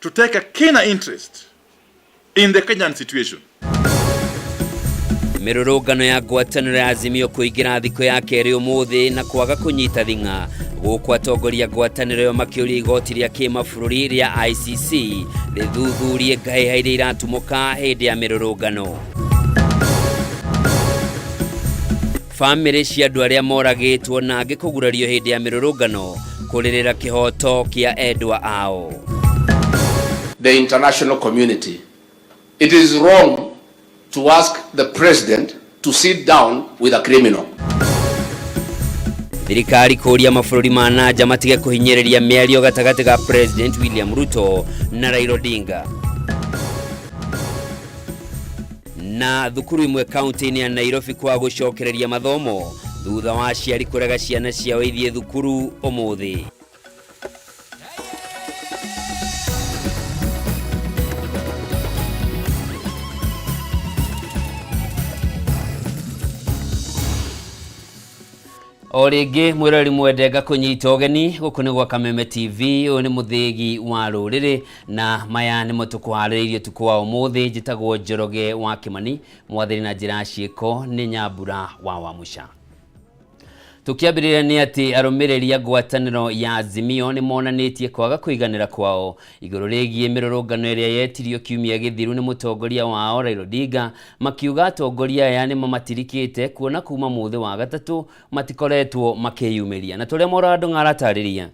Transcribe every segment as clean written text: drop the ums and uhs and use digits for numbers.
to take a keener interest in the Kenyan situation. Mĩrũrũngano ya ngwatanĩro ya Azimio kũingĩra thikũ ya kerĩ ũmũthĩ na kwaga kũnyita thing'a, gũkũ atongoria ngwatanĩro ĩyo makĩũria igoti rĩa kĩmabũrũri rĩa ICC rĩthuthurie ngahĩha iria iratumũka hĩndĩ ya mĩrũrũngano. Bamĩrĩ cia andũ arĩa moragĩtwo na angĩ kũgurario hĩndĩ ya mĩrũrũngano kũrĩrĩra kĩhoto kĩa endwa ao. The international community. It is wrong to ask the president to sit down with a criminal. Thirikari kũria mabũrũri ma nanja matige kũhinyĩrĩria mĩario gatagatĩ ga President William Ruto na Raila Odinga. Na thukuru imwe kaunti-inĩ ya Nairobi kwa gũcokereria mathomo thutha wa aciari kũrega ciana ciao ithiĩ thukuru ũmũthĩ. O rĩngĩ mwĩroreri mwende ngakũnyita ũgeni gũkũ nĩ gwa Kameme TV. Ũyũ nĩ mũthĩgi wa rũrĩrĩ na maya nĩmo tũkũharĩrĩirie ũtukũ wa ũmũthĩ. Njĩtagwo Njoroge wa Kĩmani, mwathĩri na njĩra ya ciĩko nĩ Nyambura wa Wamũca. Tũkĩambĩrĩria nĩ atĩ arũmĩrĩri a ngwatanĩro ya Azimio nĩ monanĩtie kwaga kũiganĩra kwao igũrũ rĩgiĩ mĩrũrũngano ĩrĩa yetirio kiumia gĩthiru nĩ mũtongoria wao Raila Odinga, makiuga atongoria aya nĩ mamatirikĩte kuona kuma mũthĩ wa gatatũ matikoretwo makĩyumĩria. Na tũrĩa Mwaura Ndung'u aratarĩria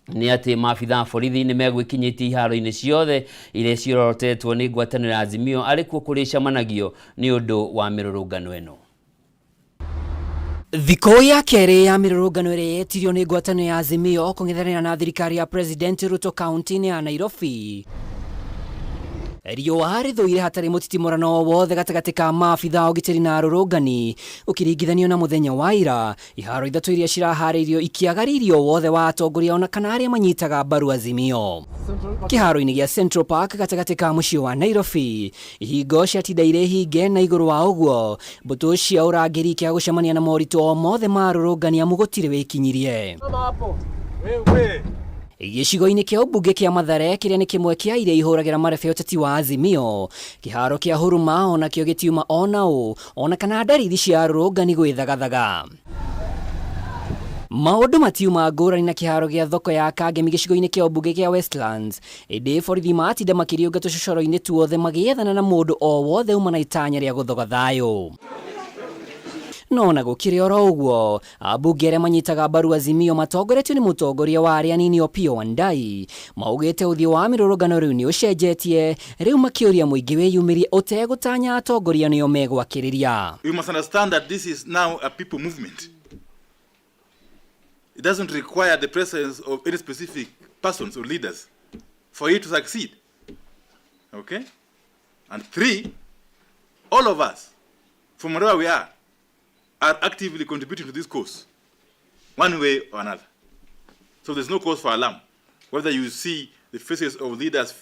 nĩ atĩ maabitha a borithi nĩ megwĩkinyĩtie iharo-inĩ ciothe iria ciorotetwo nĩ ngwatanĩro ya Azimio arĩ kuo kũrĩcamanagio nĩ ũndũ wa mĩrũrũngano ĩno. Thikũ ya kerĩ ya mĩrũrũngano ĩrĩa yetirio nĩ ngwatanĩro ya Azimio kũng'ethanĩra na thirikari ya President Ruto kaunti-inĩ ya Nairobi. Riũa rĩthũire hatarĩ mũtitimũrano o wothe gatagatĩ ka maabitha a ũgitĩri na arũrũngani ũkĩringithanio na mũthenya wa ira. Iharo ithatũ iria ciraharĩirio ikĩaga riri o wothe wa atongoria ona kana arĩa manyitaga mbaru Azimio. Kĩharo-inĩ gĩa Central Park gatagatĩ ka mũciĩ wa Nairobi, ihingo ciatinda irĩ hinge na igũrũ wa ũguo mbũtũ cia ũrangĩri ikĩaga gũcemania na moritũ o mothe ma arũrũngani amu gũtirĩ wĩkinyirie. Gĩcigo-inĩ kĩa ũmbunge kĩa Mathare kĩrĩa nĩ kĩmwe kĩa iria ihũragĩra marebe ũteti wa Azimio, kĩharo kĩa Huruma onakĩo gĩtiuma ona ũ ona kana ndariri cia arũrũngani gwĩthagathaga. Maũndũ matiuma ngũrani na kĩharo gĩa thoko ya Kangemi gĩcigo-inĩ kĩa ũmbunge kĩa Westlands, ĩndĩ borithi matinda makĩriũnga tũcocoro-inĩ tuothe magĩethana na mũndũ o wothe uma na itanya rĩa gũthoga thayũ. No ona gũkĩrĩ oro ũguo, ambunge arĩa manyitaga mbaru Azimio matongoretio nĩ mũtongoria wa arĩa anini Opiyo Wandayi maugĩte ũthiũ wa mĩrũrũngano rĩu nĩ ũcenjetie, rĩu makĩũria mũingĩ wĩyumĩrie ũtegũtanya atongoria nĩo megwakĩrĩria. We must understand that this is now a people movement. It doesn't require the presence of any specific persons or leaders for it to succeed. Okay? And three, all of us, from wherever we are actively contributing to this cause, one way or another. So there's no cause for alarm, whether you see the faces of leaders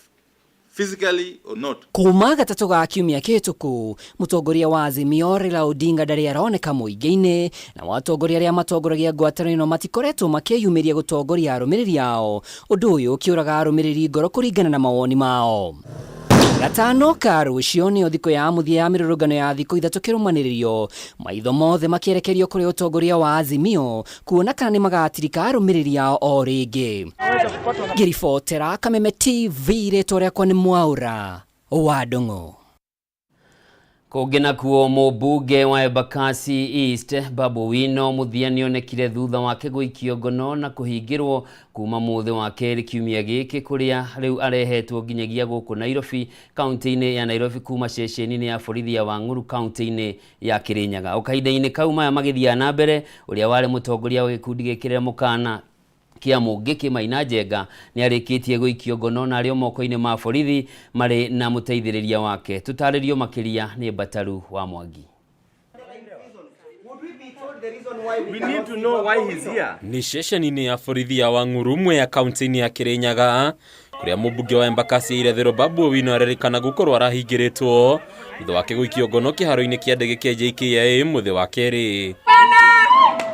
physically or not. Kuma gatatũ ga kiumia kĩhĩtũku, mũtongoria wa Azimio Raila Odinga ndarĩ aroneka mũingĩ-inĩ, na watongoria arĩa matongoragia ngwatanĩro ĩno matikoretwo makĩyumĩria gũtongoria arũmĩrĩri ao, ũndũ ũyũ ũkĩũraga arũmĩrĩri ngoro kũringana na mawoni mao. Gatano ka rũciũ nĩyo thikũ ya mũthia ya mĩrũrũngano ya thikũ ithatũ kĩrũmanĩrĩrio, maitho mothe makĩerekerio kũrĩ ũtongoria wa Azimio kuona kana nĩ magatirika arũmĩrĩri ao o rĩngĩ. Ngĩribotera Kameme TV, rĩtwa rĩakwa nĩ Mwaura wa Ndung'u. Kũngĩ nakuo mũmbunge wa Embakasi East Babu Owino mũthia nĩonekire thutha wake gũikio ngono na kũhingĩrwo kuma mũthĩ wa kerĩ kiumia gĩkĩ kũrĩa rĩu arehetwo nginyagia gũkũ Nairobi kaunti-inĩ ya Nairobi kuma ceceni-inĩ ya borithi ya Wang'uru kaunti-inĩ ya Kirinyaga. O kahinda-inĩ kau maya magĩthiaga na mbere, ũrĩa warĩ mũtongoria wa gĩkundi gĩkĩrĩra mũkana kĩa Mũngĩkĩ Maina Njenga nĩarĩkĩtie gũikio ngono na arĩ o moko-inĩ ma borithi marĩ na mũteithĩrĩria wake. Tũtarĩrio makĩria nĩ Mbataru wa Mwangi. We need to know why he's here. Nĩ ceceni-inĩ ya borithi ya Wang'uru Mwea kaunti-inĩ ya Kirinyaga kũrĩa mũmbunge wa Embakasi ya Irathĩro Babu Owino arerĩkana gũkorwo arahingĩrĩtwo thutha wake gũikio ngono kĩharo-inĩ kĩa ndege kĩa JKIA mũthĩ wa kerĩ.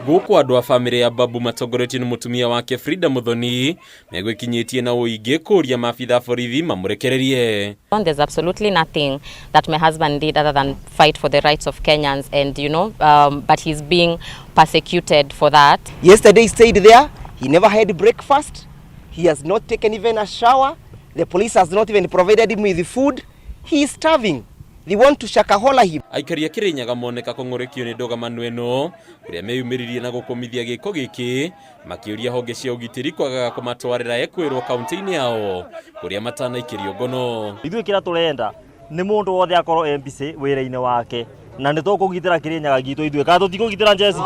Gũkũ andũ a bamĩrĩ ya Babu matongoretio nĩ mũtumia wake Frida Muthoni megwĩkinyĩtie na ũingĩ kũũria maabitha borithi mamũrekererie. There's absolutely nothing that my husband did other than fight for the rights of Kenyans and but he's being persecuted for that. Yesterday he stayed there. He never had breakfast. He has not taken even a shower. The police has not even provided him with food. He is starving. They want to shakahola him. Aikari a Kirinyaga moneka kũng'ũrĩkio nĩ ndũgamano ĩno kũrĩa meyumĩririe na gũkũmithia gĩko gĩkĩ makĩũria honge cia ũgitĩri kwagaga kũmatwarĩra ekwĩrwo kaunti-inĩ yao kũrĩa matanaikĩrio ngono. Ithuĩ kĩrĩa tũrenda nĩ mũndũ wothe akorwo MPC wĩra-inĩ wake na nĩ tũkũgitĩra Kirinyaga gitũ ithuĩ kana tũtikũgitĩra njeci.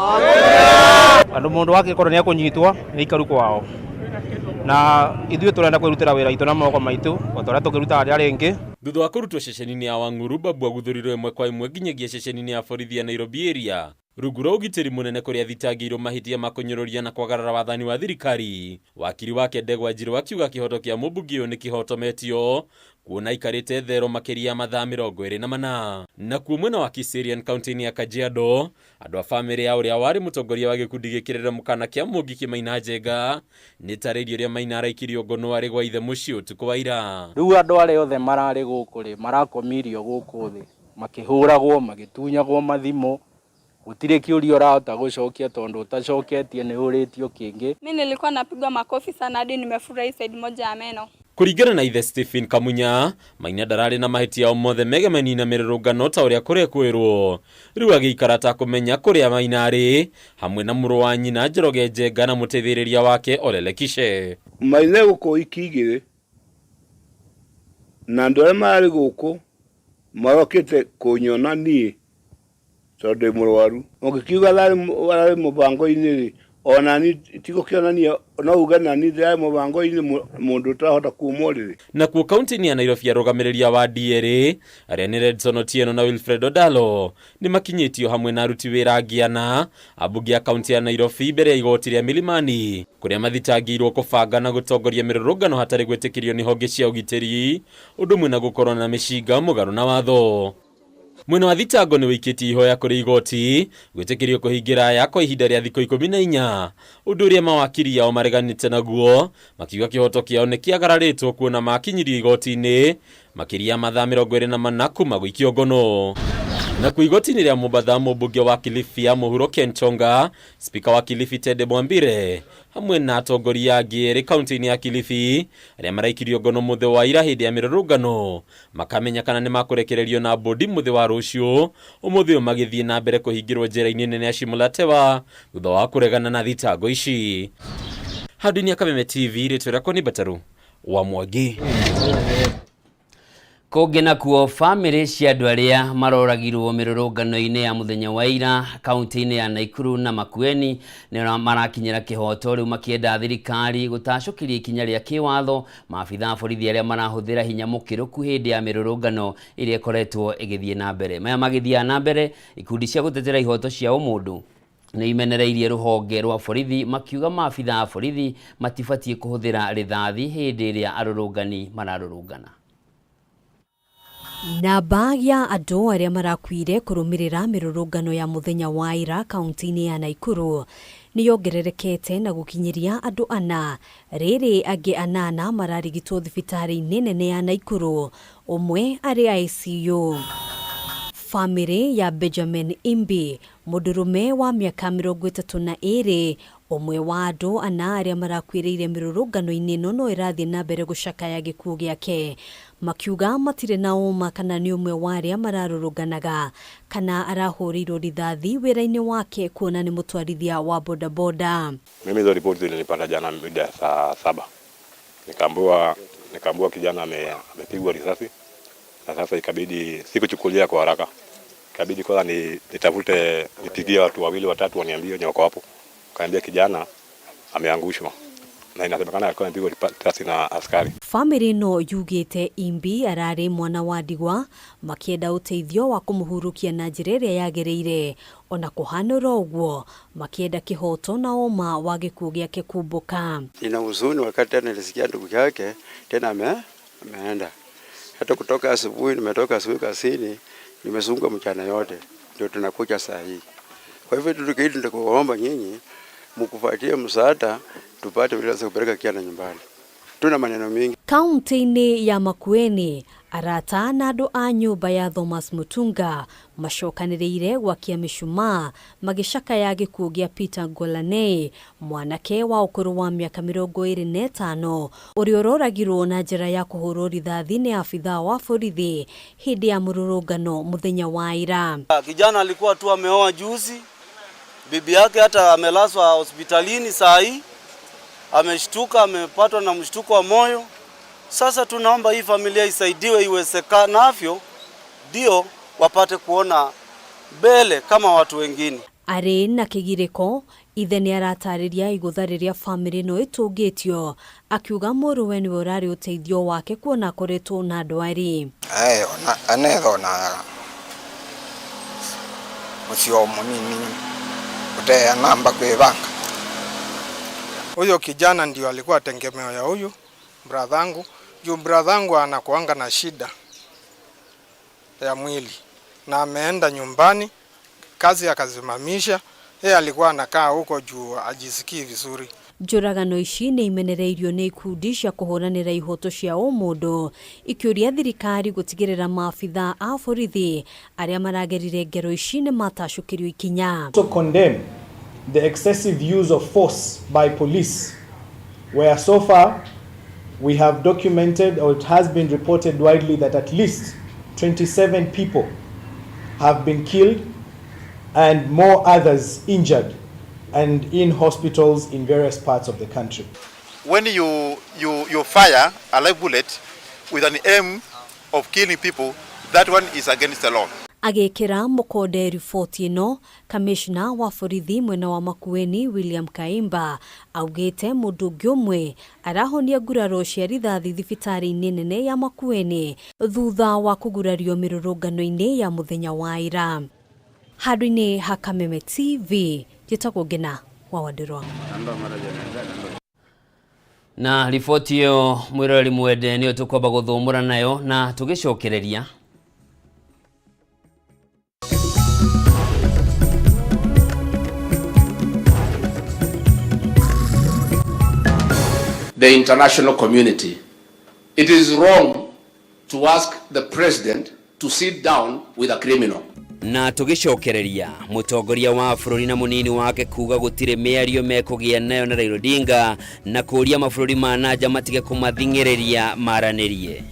Andũ mũndũ wake korwo nĩ ekũnyitwo nĩ ikaru kwao na ithuĩ tũrenda kwĩrutĩra wĩra witũ na moko maitũ o ta ũrĩa tũkĩrutaga rĩrĩa rĩngĩ. Thutha wa kũrutwo ceceni-inĩ ya Wang'uru, Babu aguthũrirwo ĩmwe kwa ĩmwe nginyagia ceceni-inĩ ya borithi ya Nairobi area rungu rwa ũgitĩri mũnene kũrĩa athitangĩirwo mahĩtia ma kũnyũrũria na kwagarara wathani wa thirikari. Wakiri wake Ndegwa Njirũ akiuga kĩhoto kĩa mũmbunge ũyũ nĩ kĩhotometio kuona aikarĩte thero makĩria ya mathaa 24. Nakuo mwena wa Kiserian kaunti-inĩ ya Kajiado, andũ a bamĩrĩ ya ũrĩa warĩ mũtongoria wa gĩkundi gĩkĩrĩre mũkana kĩa Mũngiki Maina Njenga nĩtarĩirie ũrĩa Maina araikirio ngono arĩ gwa ithe mũciĩ ũtukũ wa ira. Rĩu andũ arĩa othe mararĩ gũkũ rĩ marakomirio gũkũ thĩ makĩhũragwo magĩtunyagwo mathimũ gũtirĩ kĩũria ũrahota gũcokia tondũ ũtacoketie nĩ ũrĩtio kĩngĩ. Mimi nilikuwa napigwa makofi sana hadi nimefurahi side moja ya meno. Kũringana na ithe Stephen Kamunya, Maina ndararĩ na mahĩtia o mothe megemainie na mĩrũrũngano ta ũrĩa kũrekwĩrwo. Rĩu agĩikara ta kũmenya kũrĩa Maina arĩ hamwe na mũrũ wa nyina Njoroge Njenga na mũteithĩrĩria wake Ole Lekishe. Maina gũkũ iki igĩrĩ na andũ arĩa mararĩ gũkũ marokĩte kũnyona niĩ tondũ ndĩ mũrwaru. Ũngĩkiuga ararĩ mũbango-inĩ rĩ onani tigũkĩonania no uge nani ndĩrarĩ mũbango-inĩ mũndũ ũtarahota kuma ũrĩrĩ. Nakuo kaunti-inĩ ya Nairobi arũgamĩrĩri a wadi erĩ arĩa nĩ Redson Otieno na Wilfred Odalo nĩ makinyĩtio hamwe na aruti wĩra angĩ ana ambunge a kaunti ya Nairobi mbere ya igoti rĩa Milimani kũrĩa mathitangĩirwo kũbanga na gũtongoria mĩrũrũngano hatarĩ gwĩtĩkĩrio nĩ honge cia ũgitĩri ũndũ ũmwe na gũkorwo na mĩcinga mũgarũ na watho. Mwena wa thitango nĩ wĩikĩtie ihoya kũrĩ igoti gwĩtĩkĩrio kũhingĩra aya kwa ihinda rĩa thikũ 14 ũndũ ũrĩa mawakiri ao mareganĩte naguo makiuga kĩhoto kĩao nĩ kĩagararĩtwo kuona makinyirio igoti-inĩ makĩria mathaa 24 kuma gũikio ngono. Na kwa igoti-inĩ rĩa Mombatha mũmbunge wa Kilifi ya mũhuro Ken Chonga, spika wa Kilifi Tede Mwambire hamwe na atongoria angĩ erĩ kaunti-inĩ ya Kilifi arĩa maraikirio ngono mũthĩ wa ira hĩndĩ ya mĩrũrũngano makamenya kana nĩ makũrekererio na bodi mũthĩ wa rũciũ ũmũthĩ ũyũ magĩthiĩ na mbere kũhingĩrwo njera-inĩ nene ya Shimolatewa thutha wa kũregana na thitango ici. Handũ-inĩ ya Kameme TV rĩtwa rĩakwa nĩ Mbataru wa Mwangi. Kũngĩ nakuo bamĩrĩ cia andũ arĩa maroragirwo mĩrũrũngano-inĩ ya mũthenya wa ira kaunti-inĩ ya Nakuru na Makueni nĩ marakinyĩra kĩhoto rĩu makĩenda thirikari gũtacũkĩria ikinya rĩa kĩwatho maabitha a borithi arĩa marahũthĩra hinya mũkĩrũku hĩndĩ ya mĩrũrũngano ĩrĩa ĩkoretwo ĩgĩthiĩ na mbere. Maya magĩthiaga na mbere ikundi cia gũtetera ihoto cia ũmũndũ nĩ imenereirie rũhonge rwa borithi makiuga maabitha a borithi matibatiĩ kũhũthĩra rithathi hĩndĩ ĩrĩa arũrũngani mararũrũngana. Namba ya andũ arĩa marakuire kũrũmĩrĩra mĩrũrũngano ya mũthenya wa ira kaunti-inĩ ya Nakuru nĩ yongererekete na gũkinyĩria andũ ana. Rĩrĩ angĩ 8 mararigitwo thibitarĩ-inĩ nene ya Nakuru, ũmwe arĩ ICU. Famĩlĩ ya Benjamin Imbi, mũndũrũme wa mĩaka 32, ũmwe wa andũ ana arĩa marakuĩrĩire mĩrũrũngano-inĩ ĩno no ĩrathiĩ na mbere gũcakaya gĩkuũ gĩake, makiuga matirĩ na ũma kana nĩ ũmwe wa arĩa mararũrũnganaga kana arahũrĩirwo rithathi wĩra-inĩ wake kuona nĩ mũtwarithia wa bodaboda. Mimi hizo ripoti nilipata jana mida ya saa 7. Nikaambiwa kijana amepigwa risasi na sasa ikabidi sikuchukulia kwa haraka. Ikabidi kwanza nitafute nipigie watu wawili watatu waniambie wenye wako hapo. Kaambia kijana ameangushwa na inasemekana alikuwa amepigwa risasi na askari. Famĩlĩ ĩno yugĩte Imbi ararĩ mwana wa ndigwa makĩenda ũteithio wa kũmũhurukia na njĩra ĩrĩa yagĩrĩire ona kũhanũra ũguo makĩenda kĩhoto na ũma wa gĩkuũ gĩake kumbũka. Ina huzuni wakati tena nilisikia ndugu yake tena ameenda. Hata kutoka asubuhi, nimetoka asubuhi kazini, nimezunguka mchana yote ndio tunakuja saa hii. Kwa hivyo tulikitu ndio nyinyi mkufuatie msaada tupate vile kupeleka kiana nyumbani. Tuna maneno mingi. Kaunti-inĩ ya Makueni arata na andũ a nyũmba ya Thomas Mutunga macokanĩrĩire gwakia mĩcumaa magĩcakaya gĩkuũ gĩa Peter Ngolanei, mwanake wa ũkũrũ wa mĩaka 25 ũrĩa ũroragirwo na njĩra ya kũhũrwo rithathi nĩ abithaa wa borithi hĩndĩ ya mũrũrũngano mũthenya wa ira. Kijana alikuwa tu ameoa juzi, bibi yake hata amelazwa hospitalini saa hii, ameshtuka, amepatwa na mshtuko wa moyo. Sasa tunaomba hii familia isaidiwe iwezekanavyo, ndio wapate kuona mbele kama watu wengine. Arĩ na kĩgirĩko, ithe nĩ aratarĩria igũtha rĩrĩa famĩlĩ ĩno ĩtũngĩtio, akiuga mũrũwe nĩwe ũrarĩ ũteithio wake kuona akoretwo na ndwari. Anethona mũcio mũnini ũteya namba kwĩbanga. Huyo kijana ndio alikuwa tegemeo ya huyu bradhangu. Juu bradhangu anakuanga na shida ya mwili na ameenda nyumbani, kazi akasimamisha. Yeye alikuwa anakaa huko juu ajisikii vizuri. Njũragano ici nĩ imenereirio nĩ ikundi cia kũhũranĩra ihoto cia ũmũndũ ikĩũria thirikari gũtigĩrĩra maabithaa a borithi arĩa maragerire ngero ici nĩ matacũkĩrio ikinya. To condemn the excessive use of force by police, where so far we have documented, or it has been reported widely, that at least 27 people have been killed and more others injured and in hospitals in various parts of the country. When you fire a live bullet with an aim of killing people, that one is against the law. Agĩkĩra mũkonde riboti ĩno, kamishna wa borithi mwena wa Makueni William Kaimba augĩte mũndũ ũngĩ ũmwe arahonia nguraro cia rithathi thibitarĩ-inĩ nene ya Makueni thutha wa kũgurario mĩrũrũngano-inĩ ya mũthenya wa ira. Handũ-inĩ ha Kameme TV, njĩtagwo Ngina wa Wandirwa. Na riboti ĩyo mwĩroreri mwende nĩyo tũkwamba gũthũmũra nayo na tũgĩcokereria. The international community. It is wrong to ask the president to sit down with a criminal. Na tũgĩcokereria mũtongoria wa bũrũri na mũnini wake kuga gũtirĩ mĩario mekũgĩa nayo na Raila Odinga na kũũria mabũrũri ma nanja matige kũmathing'ĩrĩria maranĩrie.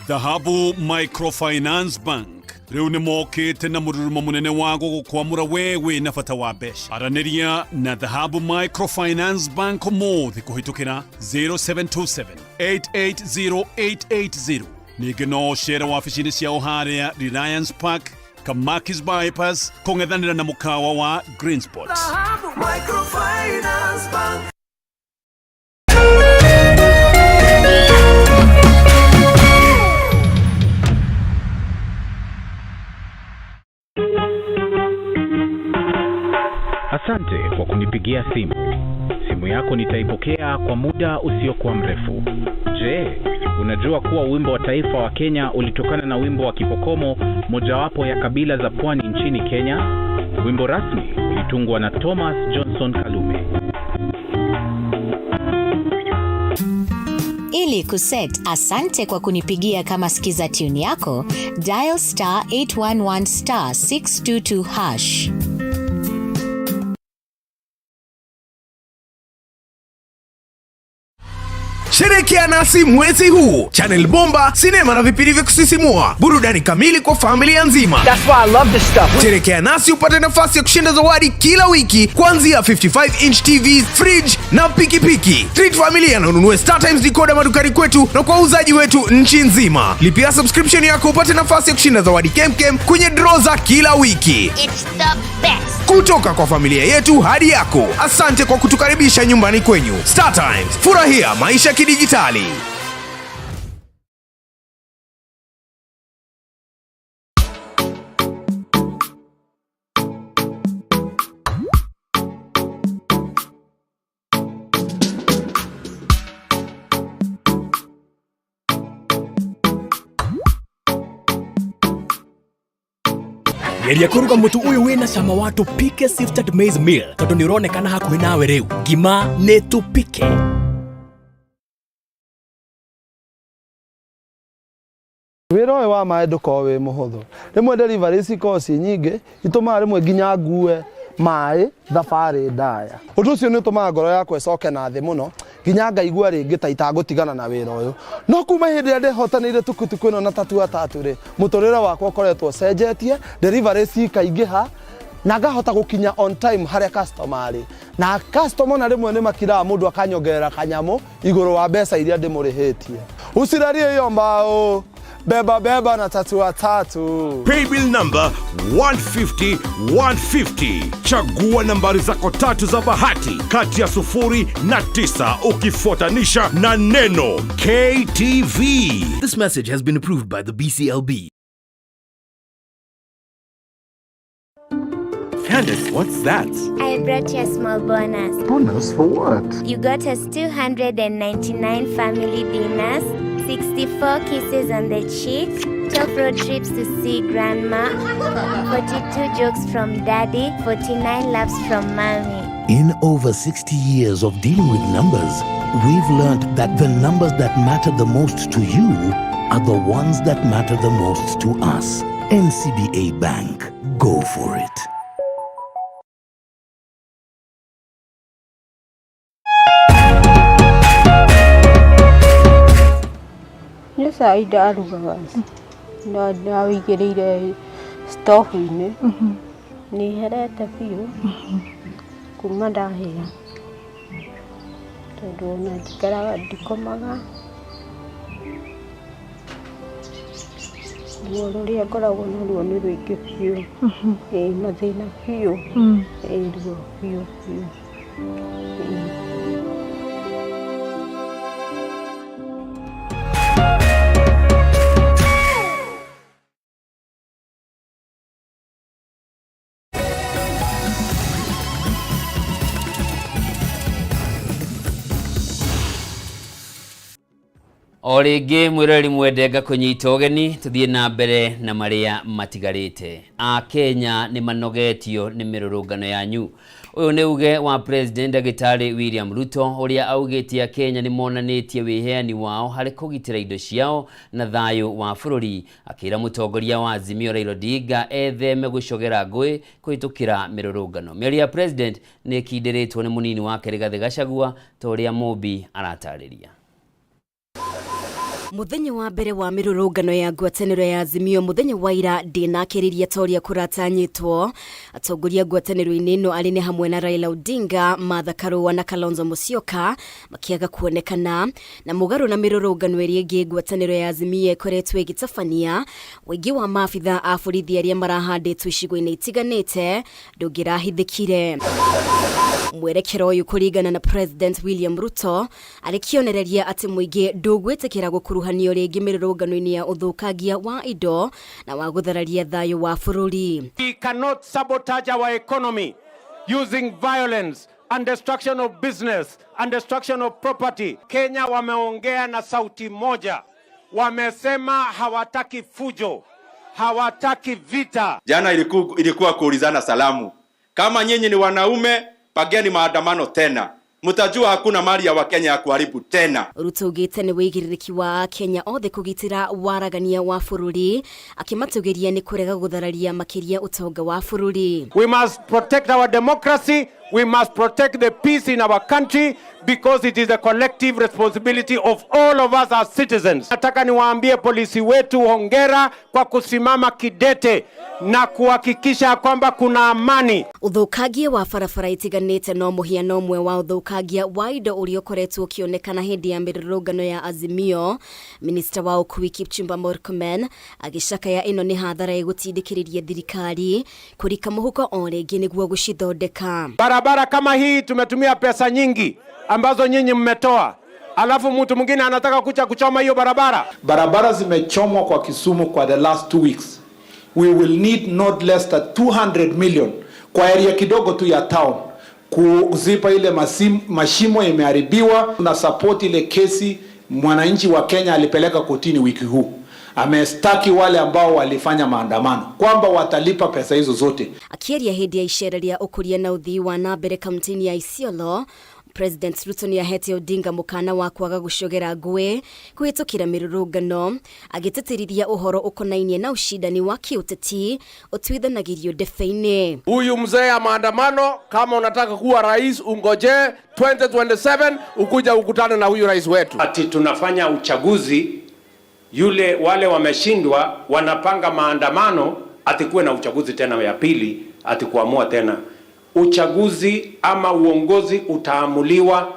Dhahabu Microfinance Bank rĩu nĩ mokĩte na mũrurumo mũnene wa gũgũkwamũra we wĩna bata wa mbeca. Aranĩria na Dhahabu Microfinance Bank ũmũthĩ kũhĩtũkĩra 0727 880 880. Ningĩ no ũcere wabici-inĩ ciao harĩa Reliance Park, Kamakis Bypass, kũng'ethanĩra na mũkawa wa Green Spot. Microfinance Bank. Asante kwa kunipigia simu. Simu yako nitaipokea kwa muda usiokuwa mrefu. Je, unajua kuwa wimbo wa taifa wa Kenya ulitokana na wimbo wa Kipokomo, mojawapo ya kabila za pwani nchini Kenya? Wimbo rasmi ulitungwa na Thomas Johnson Kalume. Ili kuset asante kwa kunipigia kama skiza tune yako, dial star 811 star 622 hash. Sherehekea nasi mwezi huu. Channel Bomba, sinema na vipindi vya kusisimua, burudani kamili kwa familia nzima. That's why I love this stuff. Sherehekea nasi upate nafasi ya kushinda zawadi kila wiki kuanzia 55-inch TV, fridge na pikipiki. Treat familia na ununue Star Times decoder madukani kwetu na kwa wauzaji wetu nchi nzima. Lipia subscription yako upate nafasi ya kushinda zawadi kemkem kwenye draw za kila wiki. It's the best. Kutoka kwa familia yetu hadi yako. Asante kwa kutukaribisha nyumbani kwenyu. Star Times, furahia maisha kidijitali. Geria kũruga mũtu ũyũ wĩna cama wa Tupike Sifted Maize Meal tondũ nĩ ũronekana hakuhĩ nawe rĩu. Ngima nĩ Tupike. Wĩra ũyũ wa maĩ ndũkoragwo wĩ mũhũthũ. Rĩmwe delivery cikoragwo ciĩ nyingĩ, itũmaga rĩmwe nginya ngue maĩ thabarĩ ndaya. Ũndũ ũcio nĩ ũtũmaga ngoro yakwa ĩcoke na thĩ mũno, nginya ngaigua rĩngĩ ta itangũtigana na wĩra ũyũ. No kuma hĩndĩ ĩrĩa ndehotanĩire tukutuku ĩno na tatua tatu rĩ, mũtũrĩre wakwa ũkoretwo ũcenjetie, delivery cikaingĩha, na ngahota gũkinya on time harĩa customer arĩ. Na customer ona rĩmwe nĩ makiraga mũndũ akanyongerera kanyamũ igũrũ wa mbeca iria ndĩmũrĩhĩtie. Usilalie hiyo mbao. Beba beba na tatua tatu. Paybill number 150 150. Chagua nambari zako tatu za bahati kati ya 0 na 9 ukifuatanisha na neno KTV. This message has been approved by the BCLB. Candace, what's that? I brought you a small bonus. Bonus for what? You got us 299 family dinners, 64 kisses on the cheek, 12 road trips to see grandma, 42 jokes from daddy, 49 laughs from mommy. In over 60 years of dealing with numbers, we've learned that the numbers that matter the most to you are the ones that matter the most to us. NCBA Bank. Go for it. Nĩ cai ndarugaga na wĩigĩrĩire stovu-inĩ nĩ herete biũ kuma ndahĩa tondũ ona njikaraga ndikomaga ruo rũrĩa ngoragwo naruo nĩ rũingĩ biũ ĩĩ mathĩna biũ ĩĩ ruo biũ biũ ĩĩ. O rĩngĩ mwĩroreri mwende ngakũnyita ũgeni tũthiĩ na mbere na marĩa matigarĩte. Akenya nĩ manogetio nĩ mĩrũrũngano yanyu. Ũyũ nĩ uge wa President Ndagĩtarĩ William Ruto ũrĩa augĩte Akenya nĩ monanĩtie wĩheani wao harĩ kũgitĩra indo ciao na thayũ wa bũrũri, akĩra mũtongoria wa Azimio Raila Odinga etheme gũcogera ngũĩ kũhĩtũkĩra mĩrũrũngano. Mĩario ya President nĩ ĩkindĩrĩtwo nĩ mũnini wake Rigathĩ Gachagua ta ũrĩa Mũmbi aratarĩria. Muthenya wa mbere wa mĩrũrũngano ya ngwatanĩro ya Azimio muthenya wa ira ndĩnakĩrĩria ta ũrĩa kũratanyĩtwo. Atongoria ngwatanĩro-inĩ ĩno arĩ nĩ hamwe na Raila Odinga, Martha Karua na Kalonzo Musyoka makĩaga kuonekana. Na mũgarũ na mĩrũrũngano ĩrĩa ĩngĩ ngwatanĩro ya Azimio ĩkoretwo ĩgĩtabania, ũingĩ wa maabitha a borithi arĩa marahandĩtwo icigo-inĩ itiganĩte ndũngĩrahithĩkire. Mwerekero ũyũ kũringana na President William Ruto arĩ kĩonereria atĩ mũingĩ ndũgwĩtĩkĩra gũkuruhanio rĩngĩ mĩrũrũngano-inĩ ya ũthũkangia wa indo na wa gũthararia thayũ wa bũrũri. We cannot sabotage our economy using violence and destruction of business and destruction of property. Kenya wameongea na sauti moja, wamesema hawataki fujo, hawataki vita. Jana ilikuwa kuulizana salamu. Kama nyinyi ni wanaume, pageni maandamano tena. Mtajua hakuna mali ya Wakenya ya kuharibu tena. Ruto augĩte nĩ wĩigĩrĩrĩki wa Akenya othe kũgitĩra waragania wa bũrũri, akĩmatũgĩria nĩ kũrega gũthararia makĩria ũtonga wa bũrũri. We must protect our democracy. We must protect the peace in our country because it is a collective responsibility of all of us as citizens. Nataka niwaambie polisi wetu hongera kwa kusimama kidete na kuhakikisha kwamba kuna amani. Ũthũkangia wa barabara itiganĩte no mũhiano ũmwe wa ũthũkangia wa indo ũrĩa ũkoretwo ũkĩonekana hĩndĩ ya mĩrũrũngano ya Azimio. Minista wa ũkui Kipchumba Murkomen agĩcakaya ĩno nĩ hathara ĩgũtindĩkĩrĩria thirikari kũrika mũhuko o rĩngĩ nĩguo gũcithondeka. Barabara kama hii tumetumia pesa nyingi ambazo nyinyi mmetoa, alafu mtu mwingine anataka kucha kuchoma hiyo barabara. Barabara zimechomwa kwa Kisumu kwa the last 2 weeks. We will need not less than 200 million kwa area kidogo tu ya town kuzipa ile mashimo imeharibiwa. Na support ile kesi mwananchi wa Kenya alipeleka kotini wiki huu. Amestaki wale ambao walifanya maandamano kwamba watalipa pesa hizo zote. Akĩaria hĩndĩ ya icera rĩa ũkũria na ũthii wa na mbere kaunti-inĩ ya Isiolo, President Ruto nĩahete Odinga mũkana wa kwaga gũcogera ngũĩ kũhĩtũkĩra mĩrũrũngano, agĩtĩtĩrithia ũhoro ũkonainie na ũcindani wa kĩũteti ũtuithanagĩrio ndebe-inĩ. Huyu mzee ya maandamano, kama unataka kuwa rais ungoje 2027 ukuja ukutane na huyu rais wetu. Ati tunafanya uchaguzi, yule wale wameshindwa wanapanga maandamano ati kuwe na uchaguzi tena ya pili, ati kuamua tena. Uchaguzi ama uongozi utaamuliwa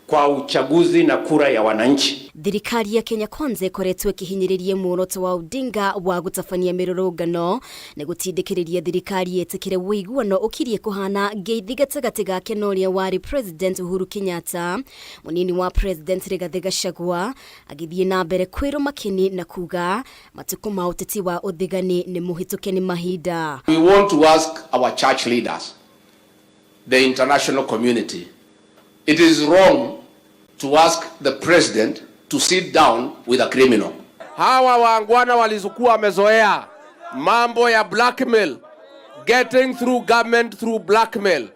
kwa uchaguzi na kura ya wananchi. Thirikari ya Kenya Kwanza ĩkoretwo ĩkĩhinyĩrĩria muoroto wa Odinga wa gũtabania mĩrũrũngano na gũtindĩkĩrĩria thirikari ĩtĩkĩre ũiguano ũkirie kũhana ngeithi gatagatĩ gake na ũrĩa warĩ President Uhuru Kenyatta. Mũnini wa President Rigathĩ Gachagua agĩthiĩ na mbere kwĩrwo makeni na kuga matukũ ma ũteti wa ũthigani nĩ mũhĩtũke nĩ mahinda. We want to ask our church leaders, the international community, it is wrong to ask the president to sit down with a criminal. Hawa waangwana walizokuwa wamezoea mambo ya blackmail, getting through government through blackmail,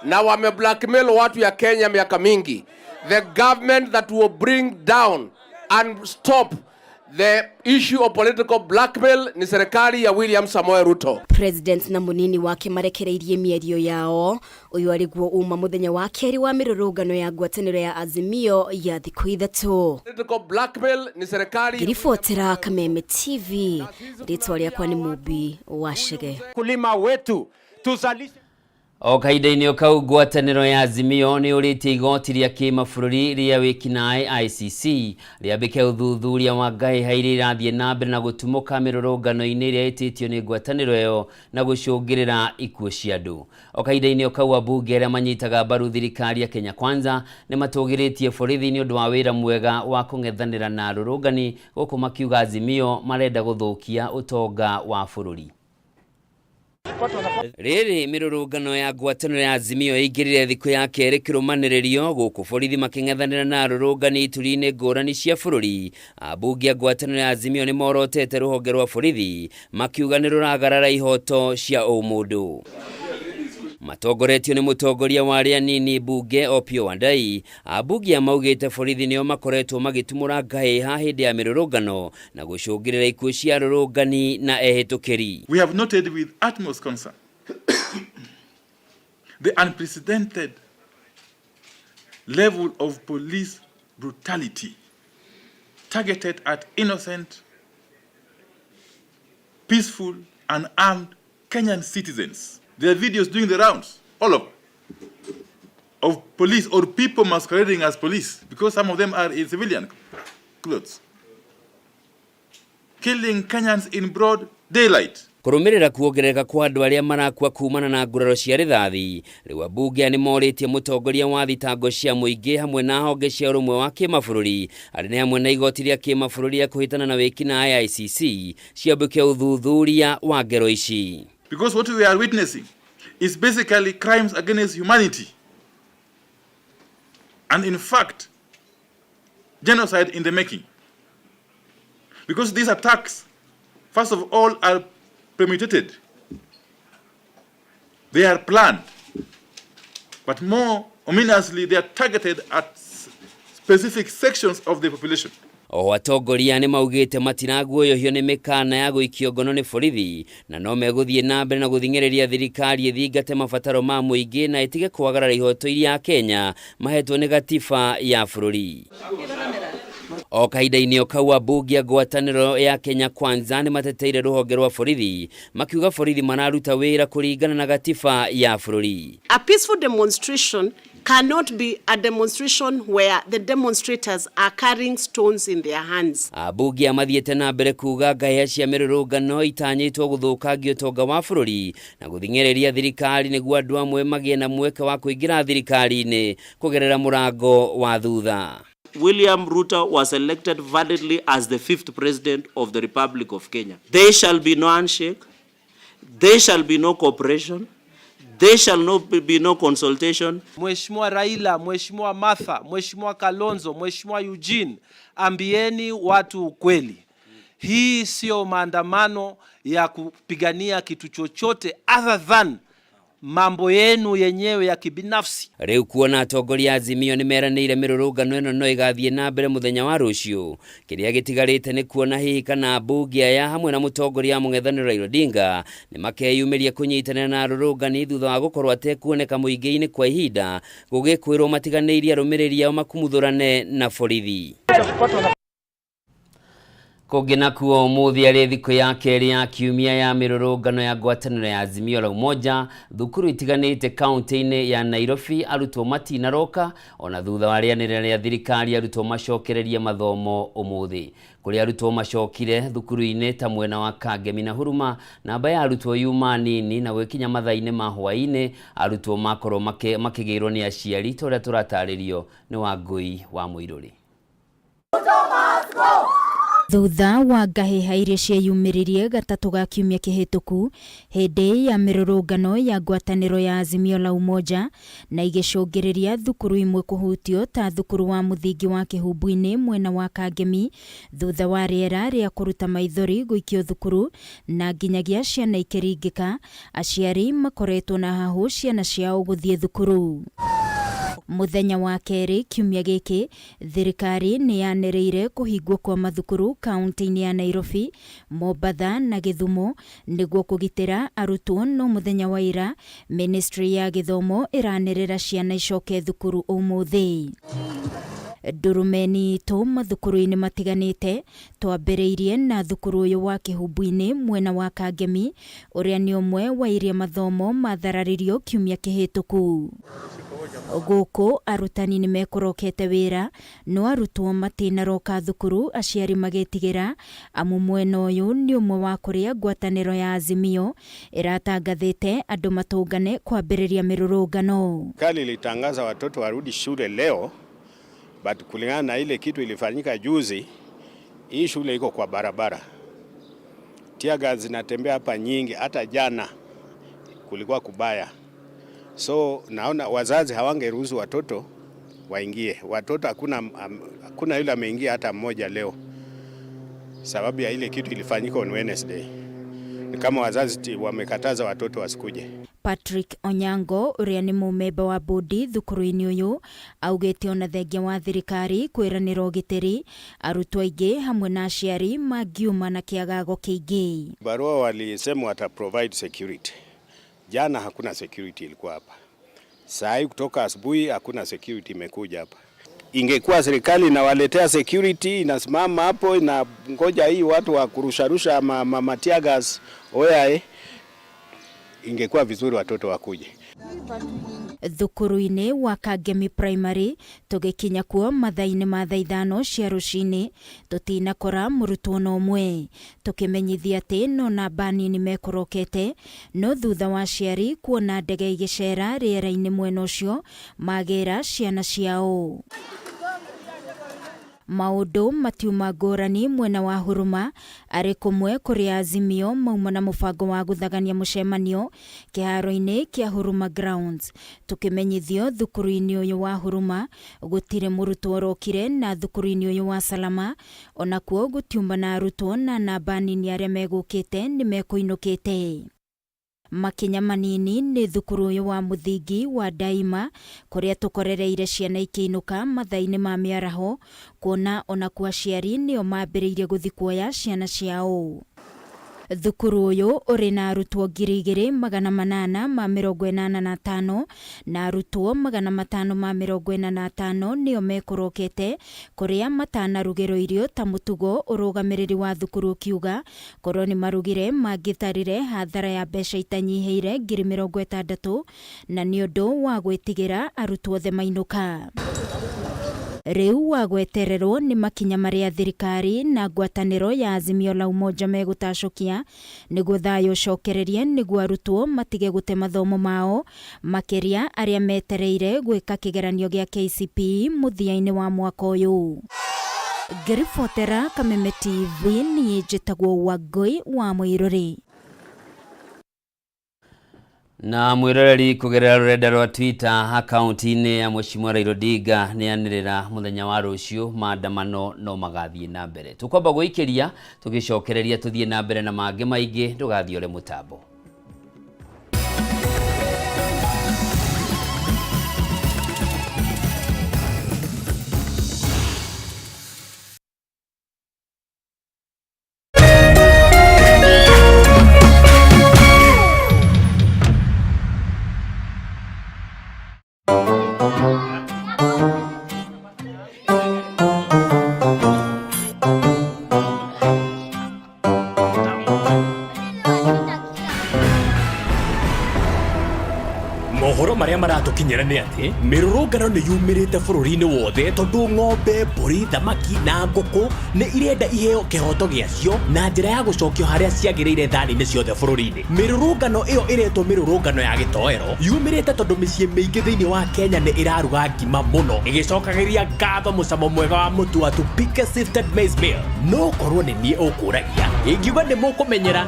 na wame blackmail watu ya Kenya miaka mingi. The government that will bring down and stop the issue of political blackmail ni serikali ya William Samoei Ruto. President na munini wake marekereirie mĩario yao ũyũ arĩguo uma mũthenya wa kerĩ wa mĩrũrũngano ya ngwatanĩro ya Azimio ya thikũ ithatũ. Political blackmail ni serikali. Ngĩribotera Kameme TV, rĩtwa rĩakwa nĩ Mũmbi wa Chege. Kulima wetu tuzalishe. O kahinda-inĩ o kau ngwatanĩro ya Azimio nĩ ũrĩtie igoti rĩa kĩmabũrũri rĩa wĩkinaĩ ICC rĩambĩke ũthuthuria wa ngahĩha iria irathiĩ na mbere na gũtumũka mĩrũrũngano-inĩ ĩrĩa ĩtĩtio nĩ ngwatanĩro ĩyo na gũcũngĩrĩra ikuũ cia andũ. O kahinda-inĩ o kau ambunge arĩa manyitaga mbaru thirikari ya Kenya Kwanza nĩ matũgĩrĩtie borithi nĩ ũndũ wa wĩra mwega wa kũng'ethanĩra na arũrũngani gũkũ makiuga Azimio marenda gũthũkia ũtonga wa bũrũri. Rĩrĩ mĩrũrũngano ya ngwatanĩro ya Azimio ĩingĩrire thikũ ya kerĩ kĩrũmanĩrĩrio gũkũ borithi makĩng'ethanĩra na arũrũngani ituri-inĩ ngũrani cia bũrũri. Ambunge a ngwatanĩro ya Azimio nĩ morotete rũhonge rwa borithi makiuga nĩ rũragarara ihoto cia ũmũndũ. Matongoretio nĩ mũtongoria wa arĩa anini mbunge Opiyo Wandayi, ambunge maugĩte borithi nĩo makoretwo magĩtumũra ngahĩha hĩndĩ ya mĩrũrũngano na gũcũngĩrĩra ikuũ cia arũrũngani na ehĩtũkĩri. We have noted with utmost concern the unprecedented level of police brutality targeted at innocent, peaceful, and armed Kenyan citizens. There are videos doing the rounds, all of police or people masquerading as police, because some of them are in civilian clothes, killing Kenyans in broad daylight. Kũrũmĩrĩra kuongerereka kwa andũ arĩa marakua kumana na nguraro cia rithathi, rĩu ambunge nĩ morĩtie mũtongoria wa thitango cia mũingĩ hamwe na honge cia ũrũmwe wa kĩmabũrũri arĩ nĩ hamwe na igoti rĩa kĩmabũrũri rĩa kũhĩtana na wĩkinaĩ ICC ciambũke ũthuthuria wa ngero ici. Because what we are witnessing is basically crimes against humanity. And in fact, genocide in the making. Because these attacks, first of all, are premeditated. They are planned. But more ominously, they are targeted at specific sections of the population. Oho atongoria nĩ maugĩte matiraguoyohio nĩ mĩkana ya gũikio ngono nĩ borithi na no megũthiĩ na mbere na gũthing'ĩrĩria thirikari ĩthingate mabataro ma mũingĩ na ĩtige kwagarara ihoto iria Akenya mahetwo nĩ gatiba ya bũrũri. O kahinda-inĩ o kau ambunge a ngwatanĩro ya Kenya Kwanza nĩ mateteire rũhonge rwa borithi makiuga borithi mararuta wĩra kũringana na gatiba ya bũrũri. A peaceful demonstration cannot be a demonstration where the demonstrators are carrying stones in their hands. Ambunge mathiĩte na mbere kuga ngahĩha cia mĩrũrũngano itanyĩtwo gũthũkangia ũtonga wa bũrũri na gũthing'ĩrĩria thirikari nĩguo andũ amwe magĩe na mweke wa kũingĩra thirikari-inĩ kũgerera mũrango wa thutha. William Ruto was elected validly as the fifth president of the Republic of Kenya. There shall be no handshake. There shall be no cooperation. There shall not be no consultation. Mheshimiwa Raila, Mheshimiwa Martha, Mheshimiwa Kalonzo, Mheshimiwa Eugene, ambieni watu ukweli. Hii sio maandamano ya kupigania kitu chochote other than mambo yenu yenyewe ya kibinafsi. Rĩu kuona atongoria a Azimio nĩ meranĩire mĩrũrũngano ĩno no ĩgathiĩ na mbere mũthenya wa rũciũ, kĩrĩa gĩtigarĩte nĩ kuona hihi kana ambunge aya hamwe na mũtongoria wa mũng'ethanĩro Raila Odinga nĩ makeyumĩria kũnyitanĩra na arũrũngani thutha wa gũkorwo atekuoneka mũingĩ-inĩ kwa ihinda gũgĩkwĩrwo matiganĩirie arũmĩrĩri ao makumuthũrane na borithi. Kũngĩ nakuo ũmũthĩ arĩ thikũ ya kerĩ ya kiumia ya mĩrũrũngano ya ngwatanĩro ya Azimio la Umoja, thukuru itiganĩte kaunti-inĩ ya Nairobi arutwo matinaroka ona thutha wa rĩanĩrĩra rĩa thirikari arutwo macokererie mathomo ũmũthĩ. Kũrĩa arutwo macokire thukuru-inĩ ta mwena wa Kangemi na Huruma, namba ya arutwo yuma nini na gwĩkinya mathaa-inĩ ma hwaĩ-inĩ arutwo makorwo makĩgĩrwo nĩ aciari ta ũrĩa tũratarĩrio nĩ Wangũi wa Mũirũrĩ. Thutha wa ngahĩha iria cieyumĩririe gatatũ ga kiumia kĩhĩtũku hĩndĩ ya mĩrũrũngano ya ngwatanĩro ya Azimio la Umoja na igĩcũngĩrĩria thukuru imwe kũhutio ta thukuru wa mũthingi wa Kĩhumbu-inĩ mwena wa Kangemi thutha wa rĩera rĩa kũruta maithori gũikio thukuru na nginyagia ciana ikĩringĩka, aciari makoretwo na hahũ ciana ciao gũthiĩ thukuru. Mũthenya wa kerĩ kiumia gĩkĩ, thirikari nĩ yanĩrĩire kũhingwo kwa mathukuru kaunti-inĩ ya Nairobi, Mombatha na Gĩthumo nĩguo kũgitĩra arutwo no mũthenya wa ira ministry ya gĩthomo ĩranĩrĩra ciana icoke thukuru ũmũthĩ. Ndurumeni itũ mathukuru-inĩ matiganĩte twambĩrĩirie na thukuru ũyũ wa Kĩhumbu-inĩ mwena wa Kangemi ũrĩa nĩ ũmwe wa iria mathomo mathararirio kiumia kĩhĩtũku. Gũkũ arutani nĩ mekũrokete wĩra no arutwo matinaroka thukuru aciari magĩtigĩra amu mwena ũyũ nĩ ũmwe wa kũrĩa ngwatanĩro ya Azimio ĩratangathĩte andũ matũngane kwambĩrĩria mĩrũrũngano. Serikali ilitangaza watoto warudi shule leo, but kulingana na ile kitu ilifanyika juzi, hii shule iko kwa barabara. Tear gas zinatembea hapa nyingi, hata jana kulikuwa kubaya. So naona wazazi hawangeruhusu watoto waingie. Watoto hakuna yule ameingia hata mmoja leo, sababu ya ile kitu ilifanyika on Wednesday. Ni kama wazazi wamekataza watoto wasikuje. Patrick Onyango ũrĩa nĩ mũmemba wa bodi thukuru-inĩ ũyũ augĩte ona thengia wa thirikari kwĩranĩra ũgitĩri arutwo aingĩ hamwe na aciari mangiuma na kĩagago kĩingĩ. Barua walisema wata provide security. Jana hakuna security ilikuwa hapa. Saa hii kutoka asubuhi hakuna security imekuja hapa. Ingekuwa serikali inawaletea security, inasimama hapo inangoja hii watu wa kurusharusha ma tear gas oyae, ingekuwa vizuri watoto wakuje. Thukuru-inĩ wa Kangemi Primary tũgĩkinya kuo mathaa-inĩ ma thaa ithano cia rũcinĩ tũtinakora mũrutwo na ũmwe tũkĩmenyithia atĩ no namba nini mekũrokete no thutha wa aciari kuona ndege igĩcera rĩera-inĩ mwena ũcio magĩra ciana ciao. Maũndũ matiuma ngũrani mwena wa Huruma arĩ kũmwe kũrĩa Azimio mauma na mũbango wa gũthagania mũcemanio kĩharo-inĩ kĩa Huruma Grounds. Tũkĩmenyithio thukuru-inĩ ũyũ wa Huruma gũtirĩ mũrutwo ũrokire na thukuru-inĩ ũyũ wa Salama onakuo gũtiuma na arutwo na namba nini arĩa megũkĩte nĩ mekũinũkĩte. Makinya manini nĩ thukuru ũyũ wa mũthingi wa Daima kũrĩa tũkorereire ciana ikĩinũka mathaa-inĩ ma mĩaraho kuona onakuo aciari nĩo mambĩrĩirie gũthiĩ kuoya ciana ciao. Thukuru ũyũ ũrĩ na arutwo 2885 na arutwo 545 nĩo mekũrokete kũrĩa matanarugĩrwo irio ta mũtugo ũrũgamĩrĩri wa thukuru ũkiuga korwo nĩ marugire mangĩtarire hathara ya mbeca itanyihĩire 60,000 na nĩ ũndũ wa gwĩtigĩra arutwo othe mainũka. Rĩu wa gwetererwo nĩ makinya marĩa thirikari na ngwatanĩro ya Azimio la Umoja megũtacũkia nĩguo thayũ ũcokererie nĩguo arutwo matige gũte mathomo mao makĩria arĩa metereire gwĩka kĩgeranio gĩa KCPE mũthia-inĩ wa mwaka ũyũ. Ngĩribotera Kameme TV niĩ njĩtagwo Wangũi wa Mũirũrĩ. Na mwiroreri kugerera rurenda rwa Twitter akaunti-inĩ ya Mheshimiwa Raila Odinga nĩanĩrĩra mũthenya wa rũciũ maandamano no magathiĩ na mbere. Tũkwamba gũikĩria tũgĩcokereria tũthiĩ na mbere na mangĩ maingĩ, ndũgathiĩ ũrĩ mũtambo. Mohoro marĩa maratũkinyĩra nĩ atĩ mĩrũrũngano nĩ yumĩrĩte bũrũri-inĩ wothe tondũ ng'ombe, mbũri, thamaki na ngũkũ nĩ irenda iheo kĩhoto gĩacio na njĩra ya gũcokio harĩa ciagĩrĩire thani-inĩ ciothe bũrũri-inĩ. Mĩrũrũngano ĩyo ĩretwo mĩrũrũngano ya gĩtoero yumĩrĩte tondũ mĩciĩ mĩingĩ thĩinĩ wa Kenya nĩ ĩraruga ngima mũno ĩgĩcokagĩria ngatho mũcamo mwega wa mũtu wa Tupike Sifted Maize Meal. No korwo nĩ niĩ ũkũragia ingiuga nĩ mũkũmenyera.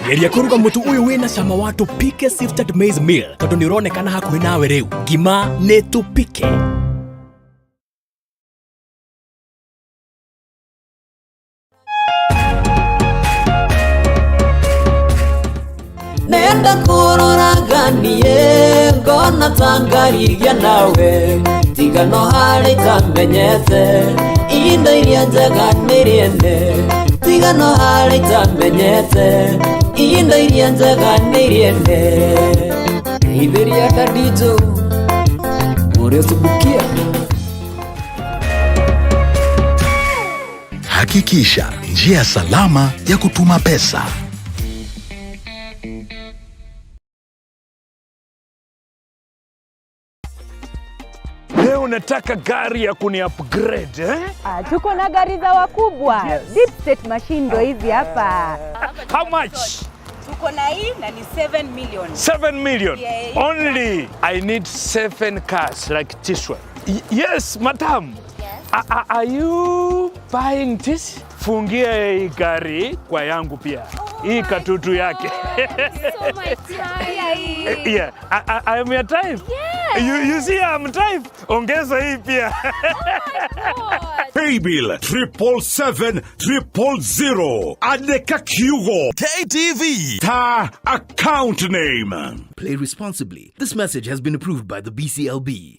Geria kũruga mũtu ũyũ wĩna cama wa Tupike Sifted Maize Meal tondũ nĩ ũronekana hakuhĩ nawe rĩu. Ngima nĩ Tupike. Nenda kũrora niĩ ngona ta ngarigia nawe tiga no harĩ itamenyete indo iria njega nĩ rĩene tiga no harĩ itamenyete indo iria njega nĩ rĩene ithĩria Daddy ũrĩa ũcubukia. Hakikisha njia salama ya kutuma pesa. Leo nataka gari ya kuni upgrade eh? Ah, tuko na gari za wakubwa. Yes. Deep State machine ndo hizi hapa. How much? Tuko na hii na ni 7 million. 7 million. Yeah. Only I need 7 cars like this one. Yes, madam. Yes. Are you buying this? Fungia hii gari kwa yangu pia. Hii katutu yake. So my type. Yeah, I am your type. Yes. You see I'm type. Ongeza hii pia. Paybill 777 000. Andĩka kiugo KTV ta account name. Play responsibly. This message has been approved by the BCLB.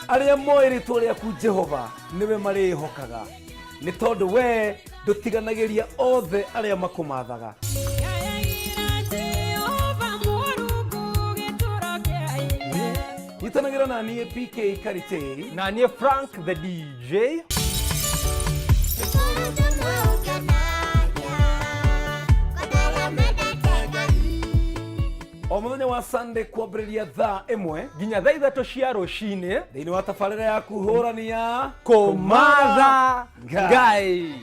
Arĩa moĩ rĩtwa rĩaku Jehova nĩwe marĩĩhokaga nĩ tondũ we ndũtiganagĩria othe arĩa makũmathaga. Nyitanagĩra na niĩ PK Karitei na niĩ Frank the DJ. O mũthenya wa Sunday kwambĩrĩria thaa 1 nginya thaa 3 cia rũcinĩ thĩinĩ wa tabarĩra ya kũhũrania Kũmatha Ngai.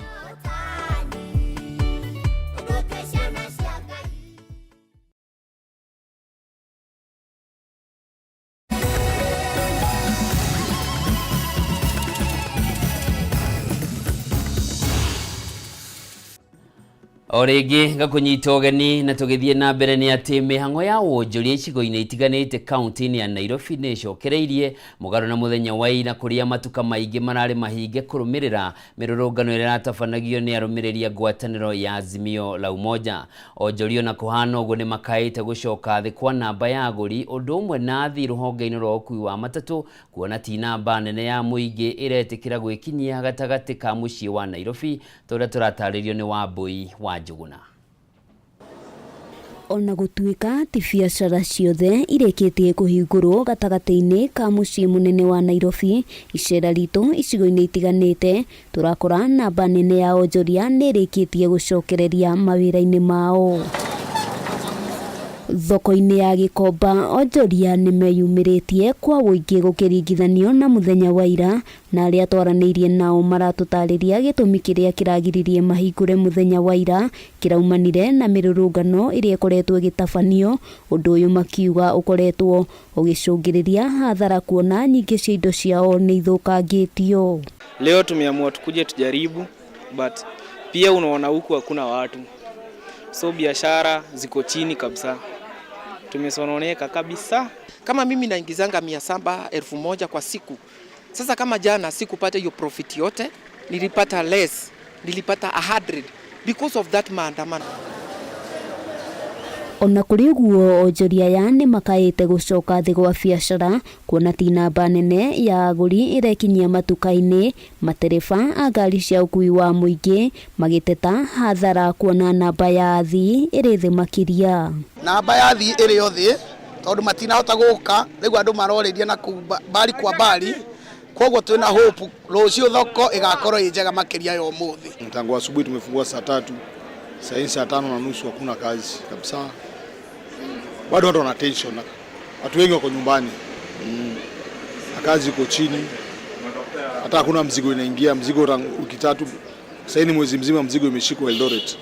O rĩngĩ ngakũnyita ũgeni na tũgĩthiĩ na mbere nĩ atĩ mĩhang'o ya wonjoria icigo-inĩ itiganĩte kaunti-inĩ ya Nairobi nĩ ĩcokereirie mũgarũ na mũthenya wa ira kũrĩa matuka maingĩ mararĩ mahinge kũrũmĩrĩra mĩrũrũngano ĩrĩa ĩratabanagio nĩ arũmĩrĩri a ngwatanĩro ya Azimio la Umoja. Onjoria ona kũhana ũguo nĩ makaĩte gũcoka thĩ kwa namba ya agũri ũndũ ũmwe na athii rũhonge-inĩ rwa ũkui wa matatũ kuona ti namba nene ya mũingĩ ĩretĩkĩra gwĩkinyia gatagatĩ ka mũciĩ wa Nairobi ta ũrĩa tũratarĩrio nĩ Wambui wa Njuguna. Ona gũtuĩka ti biacara ciothe irĩkĩtie kũhingũrwo gatagatĩ-inĩ ka mũciĩ mũnene wa Nairobi, icera ritũ icigo-inĩ itiganĩte tũrakora namba nene ya onjoria nĩ ĩrĩkĩtie gũcokereria mawĩra-inĩ mao. Thoko-inĩ ya Gĩkomba onjoria nĩmeyumĩrĩtie kwa ũingĩ gũkĩringithanio na mũthenya wa ira, na arĩa twaranĩirie nao maratũtarĩria gĩtũmi kĩrĩa kĩragiririe mahingũre mũthenya wa ira kĩraumanire na mĩrũrũngano ĩrĩa ĩkoretwo ĩgĩtabanio. Ũndũ ũyũ makiuga ũkoretwo ũgĩcũngĩrĩria hathara kuona nyingĩ cia indo ciao nĩ ithũkangĩtio. Leo tumeamua tukuje tujaribu, but pia unaona huku hakuna watu, so biashara ziko chini kabisa, tumesononeka kabisa. Kama mimi naingizanga 700, 1000 kwa siku. Sasa kama jana sikupata hiyo profit yote, nilipata less, nilipata 100 because of that maandamano. Ona kũrĩ ũguo onjoria aya nĩmakaĩte gũcoka thĩ gwa biacara kuona ti namba nene ya agũri ĩrekinyia matuka-inĩ, matereba a ngari cia ũkui wa mũingĩ magĩteta hathara kuona namba ya athii ĩrĩ thĩ makĩria. Namba ya athii ĩrĩ o thĩ tondũ matinahota gũka, rĩu andũ marorĩria na kũu mbari kwa mbari, koguo twĩna hope rũciũ thoko ĩgakorwo ĩ njega makĩria ya ũmũthĩ. Tangu asubuhi tumefungua saa 3, saa hizi saa 5:30 hakuna kazi kabisa. Bado watu wana tension, watu wengi wako nyumbani, na kazi iko chini, hata hakuna mzigo inaingia. Mzigo wiki tatu sasa ni mwezi mzima mzigo imeshikwa Eldoret.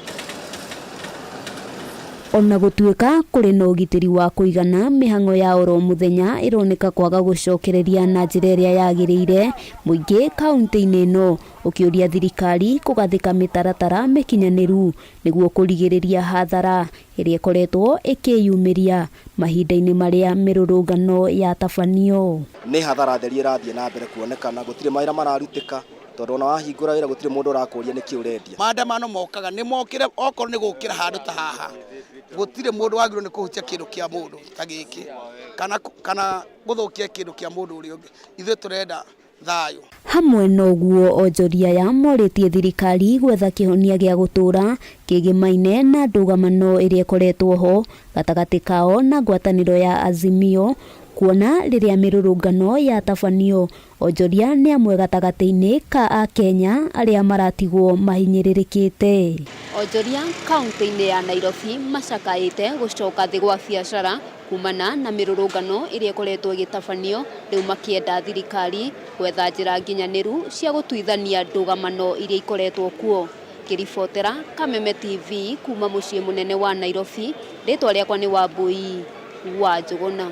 Ona gũtuĩka kũrĩ na ũgitĩri wa kũigana, mĩhang'o ya oro mũthenya ĩroneka kwaga gũcokereria na njĩra ĩrĩa yagĩrĩire. Mũingĩ kaunti-inĩ ĩno ũkĩũria thirikari kũgathĩka mĩtaratara mĩkinyanĩru nĩguo kũrigĩrĩria hathara ĩrĩa ĩkoretwo ĩkĩyumĩria mahinda-inĩ marĩa mĩrũrũngano yatabanio. Nĩ hathara theri ĩrathiĩ na mbere kuonekana, gũtirĩ mawĩra mararutĩka, tondũ ona wahingũra wĩra gũtirĩ mũndũ ũrakũria nĩkĩ ũrendia. Maandamano mokaga nĩ mokĩre, okorwo nĩ gũkĩra handũ ta haha, gũtirĩ mũndũ wagĩrĩirwo nĩ kũhutia kĩndũ kĩa mũndũ ta gĩkĩ kana gũthũkia kĩndũ kĩa mũndũ ũrĩa ũngĩ. Ithuĩ tũrenda thayũ. Hamwe na ũguo onjoria aya morĩtie thirikari gwetha kĩhonia gĩa gũtũũra kĩgĩmaine na ndũgamano ĩrĩa ĩkoretwo ho gatagatĩ kao na ngwatanĩro ya Azimio, kuona rĩrĩa mĩrũrũngano yatabanio onjoria nĩ amwe gatagatĩ-inĩ ka Akenya arĩa maratigwo mahinyĩrĩrĩkĩte. Onjoria kaunti-inĩ ya Nairobi macakaĩte gũcoka thĩ gwa biacara kumana na mĩrũrũngano ĩrĩa ĩkoretwo ĩgĩtabanio, rĩu makĩenda thirikari gwetha njĩra nginyanĩru cia gũtuithania ndũgamano iria ikoretwo kuo. Ngĩribotera Kameme TV kuma mũciĩ mũnene wa Nairobi, rĩtwa rĩakwa nĩ Wambui wa Njũgũna.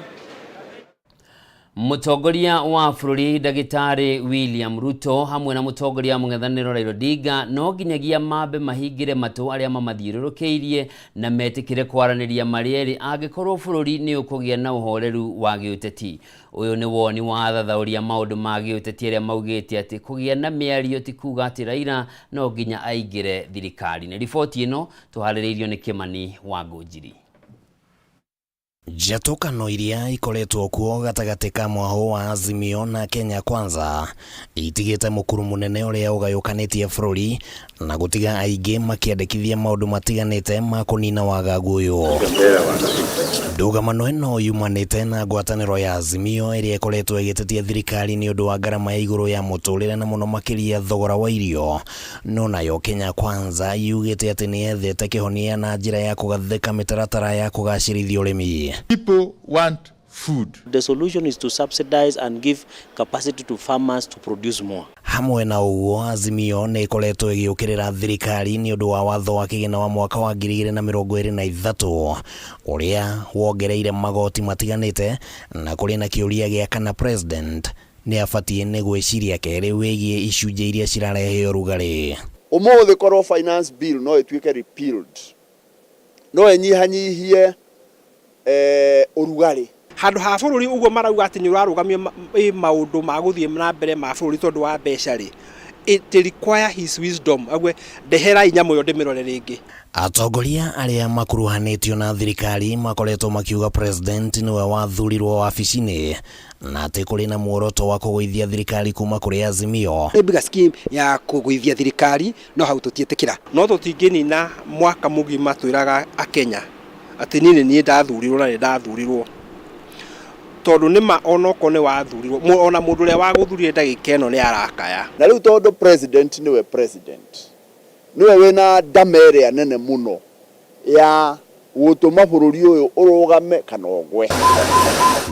Mũtongoria wa bũrũri Ndagĩtarĩ William Ruto hamwe na mũtongoria wa mũng'ethanĩro Raila Odinga no nginyagia mambe mahingĩre matũ arĩa mamathiũrũrũkĩirie na metĩkĩre kwaranĩria marĩ erĩ angĩkorwo bũrũri nĩ ũkũgĩa na ũhoreru wa gĩũteti. Ũyũ nĩ woni wa athathaũri a maũndũ ma gĩũteti arĩa maugĩte atĩ kũgĩa na mĩario ti kuga atĩ Raila no nginya aingĩre thirikari-inĩ. Riboti ĩno tũharĩrĩirio nĩ Kĩmani wa Ngũnjiri. Njatũkano iria ikoretwo kuo gatagatĩ ka mwahũ wa Azimio na Kenya Kwanza itigĩte mũkuru mũnene ũrĩa ũgayũkanĩtie bũrũri na gũtiga aingĩ makĩandĩkithia maũndũ matiganĩte ma kũnina wagagu ũyũ. Ndũgamano ĩno yumanĩte na ngwatanĩro ya Azimio ĩrĩa ĩkoretwo ĩgĩtetia thirikari nĩ ũndũ wa ngarama ya igũrũ ya mũtũrĩre na mũno makĩria thogora wa irio. No nayo Kenya Kwanza yugĩte atĩ nĩ yethete kĩhonia na njĩra ya kũgathĩka mĩtaratara ya kũgacĩrithia ũrĩmi. People want food. The solution is to subsidize and give capacity to farmers to produce more. Hamwe na ũguo, Azimio nĩ ĩkoretwo ĩgĩũkĩrĩra thirikari nĩ ũndũ wa watho wa kĩgĩna wa mwaka wa 2023 ũrĩa wongereire magoti matiganĩte, na kũrĩ na kĩũria gĩa kana president nĩ abatiĩ nĩ gwĩciria kerĩ wĩgiĩ icunjĩ iria cirarehe ũrugarĩ. Ũmũthĩ korwo finance bill no ĩtuĩke repealed, no ĩnyihanyihie ũrugarĩ. Handũ ha bũrũri ũguo marauga atĩ nĩ ũrarũgamia maũndũ ma gũthiĩ na mbere ma bũrũri tondũ wa mbeca rĩ, it require his wisdom. Ague ndeherai nyamũ ĩyo ndĩmĩrore rĩngĩ. Atongoria arĩa makuruhanĩtio na thirikari makoretwo makiuga president nĩwe wathurirwo wabici-inĩ na atĩ kũrĩ na muoroto wa kũgũithia thirikari kuma kũrĩ Azimio. Nĩ bigger scheme ya kũgũithia thirikari, no hau tũtiĩtĩkĩra. No tũtingĩnina mwaka mũgima twĩraga Akenya atĩ niĩ nĩ niĩ ndathurirwo na nĩ ndathurirwo. Tondũ nĩ ma onokorwo nĩ wathurirwo, ona mũndũ ũrĩa wagũthurire ndagĩka ĩno nĩ arakaya. Na rĩu tondũ president nĩwe president, nĩwe wĩna ndama ĩrĩa nene mũno ya Gũtũma bũrũri ũyũ ũrũgame kana ũgwe.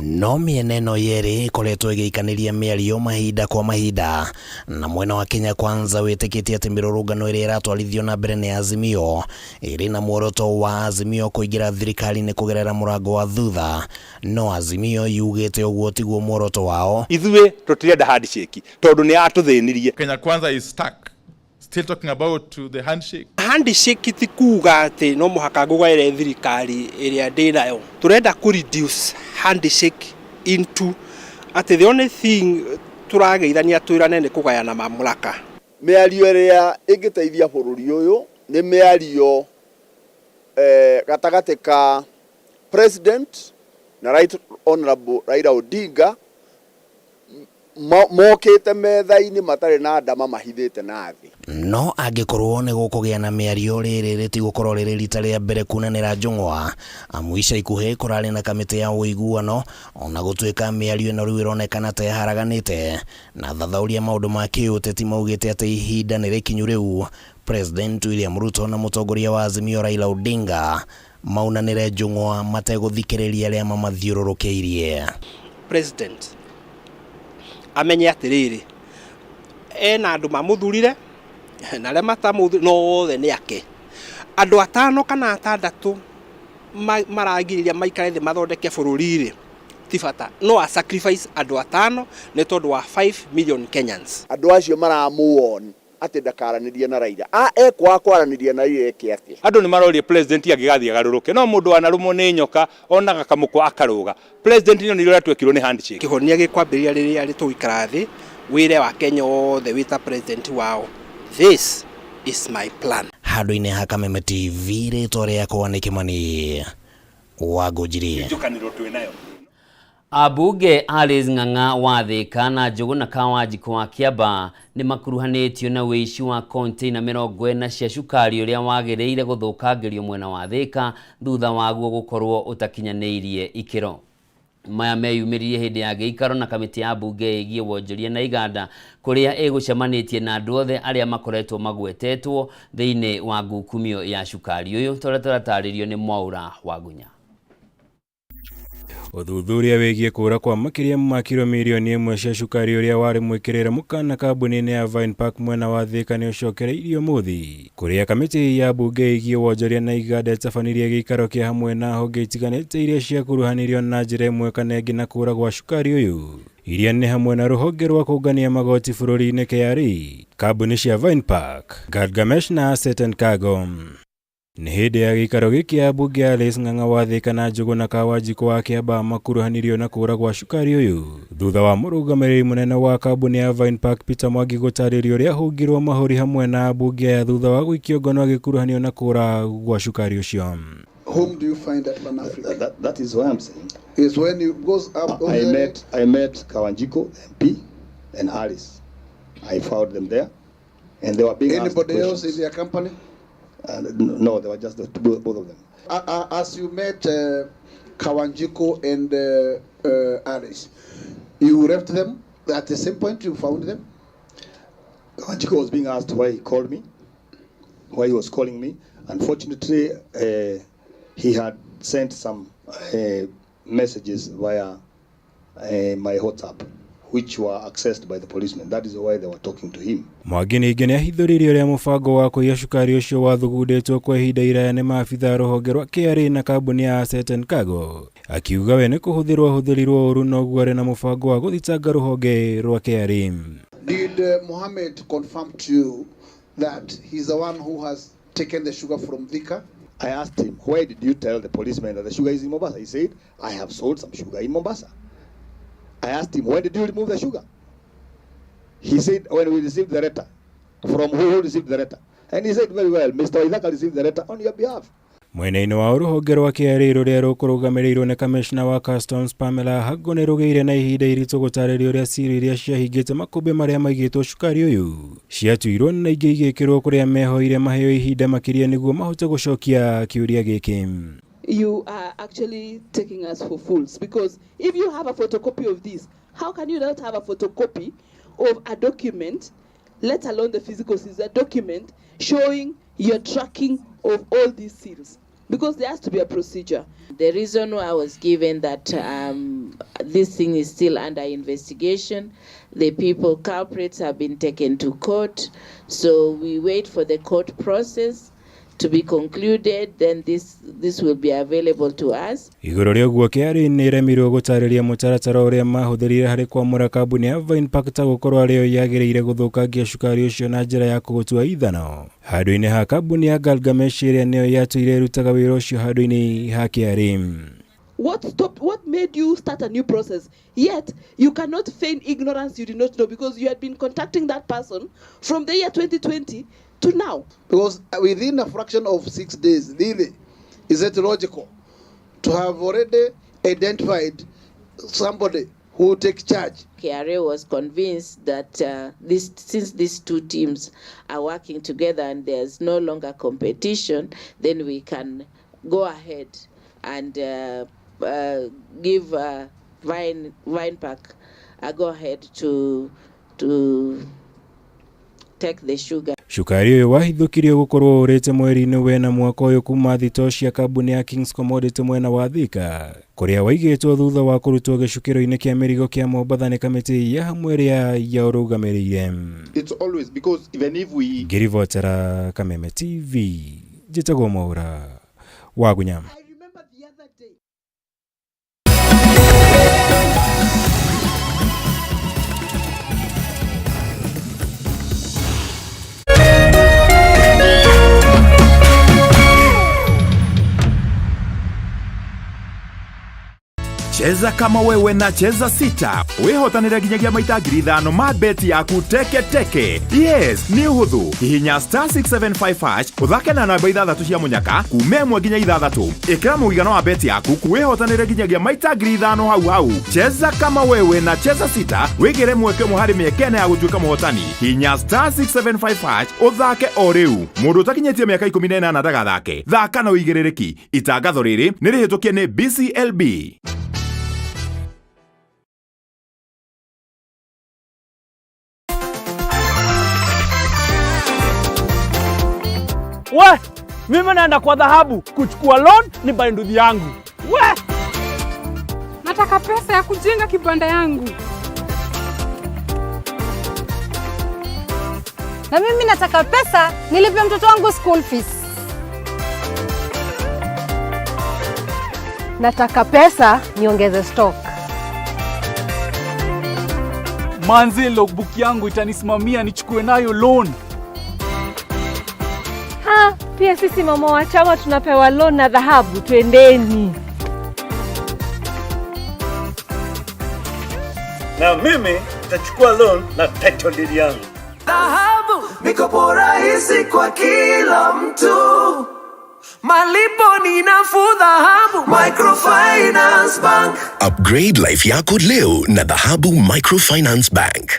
No mĩena ĩno yerĩ ĩkoretwo ĩgĩikanĩria mĩario mahinda kwa mahinda, na mwena wa Kenya Kwanza wĩtĩkĩtie atĩ mĩrũrũngano ĩrĩa ĩratwarithio na mbere nĩ Azimio ĩrĩ na muoroto wa Azimio kũingĩra thirikari-inĩ kũgerera mũrango wa thutha, no Azimio yugĩte ũguo tiguo muoroto wao. Ithuĩ tũtirenda handshake tondũ nĩ atũthĩnirie. Kenya Kwanza is stuck still talking about the handshake. Handshake ti kuga atĩ no mũhaka ngũgaĩre thirikari ĩrĩa ndĩ nayo. Tũrenda kũ reduce handshake into atĩ the only thing tũrageithania twĩrane nĩ kũgayana mamlaka. Mĩario ĩrĩa ĩngĩteithia bũrũri ũyũ nĩ mĩario gatagatĩ ka President na Right Honorable Raila Odinga mokĩte metha-inĩ matarĩ na ndama mahithĩte na thĩ. No angĩkorwo nĩ gũkũgĩa na mĩario, rĩrĩ rĩtigũkorwo rĩrĩ rita rĩa mbere kunanĩra njũng'wa, amu ica ikuhĩ kũrarĩ na kamĩtĩ ya ũiguano, ona gũtuĩka mĩario ĩno rĩu ĩronekana ta ĩharaganĩte, na thathaũria maũndũ ma kĩũteti maugĩte atĩ ihinda nĩ rĩkinyu rĩu President William Ruto na mũtongoria wa Azimio Raila Odinga maunanĩre njũng'wa mategũthikĩrĩria arĩa mamathiũrũrũkĩirie. President amenye atĩrĩrĩ, ena andũ mamũthurire na arĩa matamũthurire no othe nĩ ake. Andũ atano kana atandatũ maragirĩria maikare thĩ mathondeke bũrũri-rĩ, ti bata. No a sacrifice andũ atano nĩ tondũ wa 5 million Kenyans. Andũ acio maramuon atĩ ndakaranĩrie na Raila. Ekwaga kwaranĩria na Raila eke atĩa? Andũ nĩ maroria president angĩgathiĩ agarũrũke, no mũndũ wanarũmwo nĩ nyoka onaga kamũkwa akarũga. President nĩ onire ũrĩa twekirwo nĩ handshake. Kĩhonia gĩkwambĩrĩria rĩrĩa tũgũikara thĩ wĩre wa Kenya othe wĩ ta president wao. This is my plan. Handũ-inĩ ha Kameme TV, rĩtwa rĩakwa nĩ Kĩmani wa Ngũnjiri. Njũkanĩrwo twĩ nayo. Ambunge Alice Ng'ang'a wa Thika na Njũgũna Kawanjikũ wa Kĩambaa nĩ makuruhanĩtio na ũici wa container 40 cia cukari ũrĩa wagĩrĩire gũthũkangĩrio mwena wa Thika thutha waguo gũkorwo ũtakinyanĩirie ikĩro. Maya meyumĩririe hĩndĩ ya gĩikaro na kamĩtĩ ya mbunge ĩgiĩ wonjoria na iganda kũrĩa ĩgũcemanĩtie na andũ othe arĩa makoretwo magwetetwo thĩinĩ wa ngukumio ya cukari ũyũ, torĩa tũratarĩrio nĩ Mwaũra Wagunya. Ũthuthuria wĩgiĩ kũra kwa makĩria ma kiro mirioni 1 cia cukari ũrĩa warĩ mwĩkĩrĩre mũkana kambuni-inĩ ya Vine Park mwena wa Thika nĩ ũcokereirio ũmũthĩ, kũrĩa kamĩtĩ ya mbunge ĩgiĩ wonjoria na iganda ĩtabanirie gĩikaro kĩa hamwe na honge itiganĩte iria ciakuruhanirio na njĩra ĩmwe kana ĩngĩ na kũra gwa cukari ũyũ, iria nĩ hamwe na rũhonge rwa kũngania magoti bũrũri-inĩ KRA, kambuni cia Vine Park, Gilgamesh na Asset and Cargo. Nĩ hĩndĩ ya gĩikaro gĩkĩ ambunge Alice Ng'ang'a wa Thika na Njũgũna Kawanjikũ wa Kĩambaa makuruhanirio na kũra gwa cukari ũyũ thutha wa mũrũgamĩrĩri mũnene wa kambuni ya Vine Park Peter Mwangi gũtarĩria ũrĩa ahũngirwo mahũri hamwe na ambunge aya thutha wa gũikio ngono agĩkuruhanio na kũra gwa cukari ũcio. Whom do you find at Pan Africa? That is what I'm saying. Is when you goes up. I met Kawanjiko MP and Alice. I found them there, and they were being asked Anybody else questions. in their company? No, they were just both of them. As you met Kawanjiko and Alice, you left them at the same point you found them? Kawanjiko was being asked why he called me, why he was calling me. Unfortunately, he had sent some messages via my WhatsApp, which were accessed by the policemen. That is why they were talking to him. Mwangi ningĩ nĩahithũririe ũrĩa mũbango wa kũiya cukari ũcio wathugundĩtwo kwa ihinda iraya nĩ maabitha a rũhonge rwa KRA na kambuni ya Asset and Cargo, akiuga we nĩ kũhũthĩrwo ahũthĩrirwo ũru noguo arĩ na mũbango wa gũthitanga rũhonge rwa KRA. Did Mohammed confirm to you that he's the one who has taken the sugar from Thika? I asked him, why did you tell the policeman that the sugar is in Mombasa? He said, I have sold some sugar in Mombasa. I asked him, when did you remove the sugar? He said, when we received the letter. From who received the letter? And he said, very well, Mr. Waithaka received the letter on your behalf. Mwena-inĩ wa rũhonge rwa KRA rũrĩa rũkũrũgamĩrĩirwo nĩ Commissioner wa Customs Pamela Hago nĩ rũgĩire na ihinda iritũ gũtarĩria ũrĩa siri iria ciahingĩte makũmbĩ marĩa maigĩtwo cukari ũyũ ciatuirwo na ingĩ igĩkĩrwo kũrĩa mehoire maheo ihinda makĩria nĩguo mahote gũcokia kĩũria gĩkĩ. You are actually taking us for fools, because if you have a photocopy of this, how can you not have a photocopy of a document, let alone the physical seals, a document showing your tracking of all these seals? Because there has to be a procedure. The reason I was given that this thing is still under investigation. The people, culprits, have been taken to court. So we wait for the court process to be concluded, then this will be available to us. Igũrũ rĩa ũguo KRA nĩ ĩremirwo gũtarĩria mũtaratara ũrĩa mahũthĩrire harĩ kwamũra kambuni ya Vine Park ta gũkorwo arĩ yo yagĩrĩire gũthũkangia cukari ũcio na njĩra ya kũũtua ithano handũ-inĩ ha kambuni ya Gilgamesh ĩrĩa nĩyo yatũire ĩrutaga wĩra ũcio handũ-inĩ ha KRA. What stopped, what made you start a new process? Yet, you cannot feign ignorance you did not know, because you had been contacting that person from the year 2020 to now. Because within a fraction of 6 days, really, is it logical to have already identified somebody who will take charge? KRA was convinced that since these two teams are working together and there's no longer competition, then we can go ahead and give Vine Park a go ahead to take the sugar. Cukari ũyũ wahithũkirio gũkorwo ũrĩte mweri-inĩ wena mwaka ũyũ kuma thitoo cia kambuni ya Kings Commodity mwena wa Thika kũrĩa waigĩtwo thutha wa kũrutwo gĩcukĩro-inĩ kĩa mĩrigo kĩa Mombatha nĩ kamĩtĩ ya hamwe ĩrĩa yaũrũgamĩrĩire. It's always because even if we Ngĩribotera Kameme TV njĩtagwo Mwaura Wagunya. Cheza kama wewe na Cheza Sita wihotanire nginyagia maita 5,000 ma beti yaku teke teke. Yes, ni uhuthu. Hihinya star 675 hash uthake na namba 6 cia munyaka kuma 1 nginya 6. Ikira muigana wa beti yaku wihotanire nginyagia maita 5,000 hau hau. Cheza kama wewe na Cheza Sita wigire mweke umwe hari mieke ĩna ya gutuika muhotani. Hihinya star 675 hash uthake o riu. Mundu utakinyitie miaka 18 ndagathake. Thaka na uigirĩrĩki. Itangatho rĩrĩ nĩ rĩhĩtũkie nĩ BCLB. We, mimi naenda kwa dhahabu kuchukua loan ni buy nduthi yangu. We, nataka pesa ya kujenga kibanda yangu. Na mimi nataka pesa nilipe mtoto wangu school fees. Nataka pesa niongeze stock. Manzi, logbook yangu itanisimamia nichukue nayo loan. Ha, pia sisi mama wa chama tunapewa loan na dhahabu, twendeni. Na mimi nitachukua loan na title deed yangu. Dhahabu, mikopo rahisi kwa kila mtu. Malipo ni nafuu. Dhahabu Microfinance Bank. Upgrade life yako leo na Dhahabu Microfinance Bank.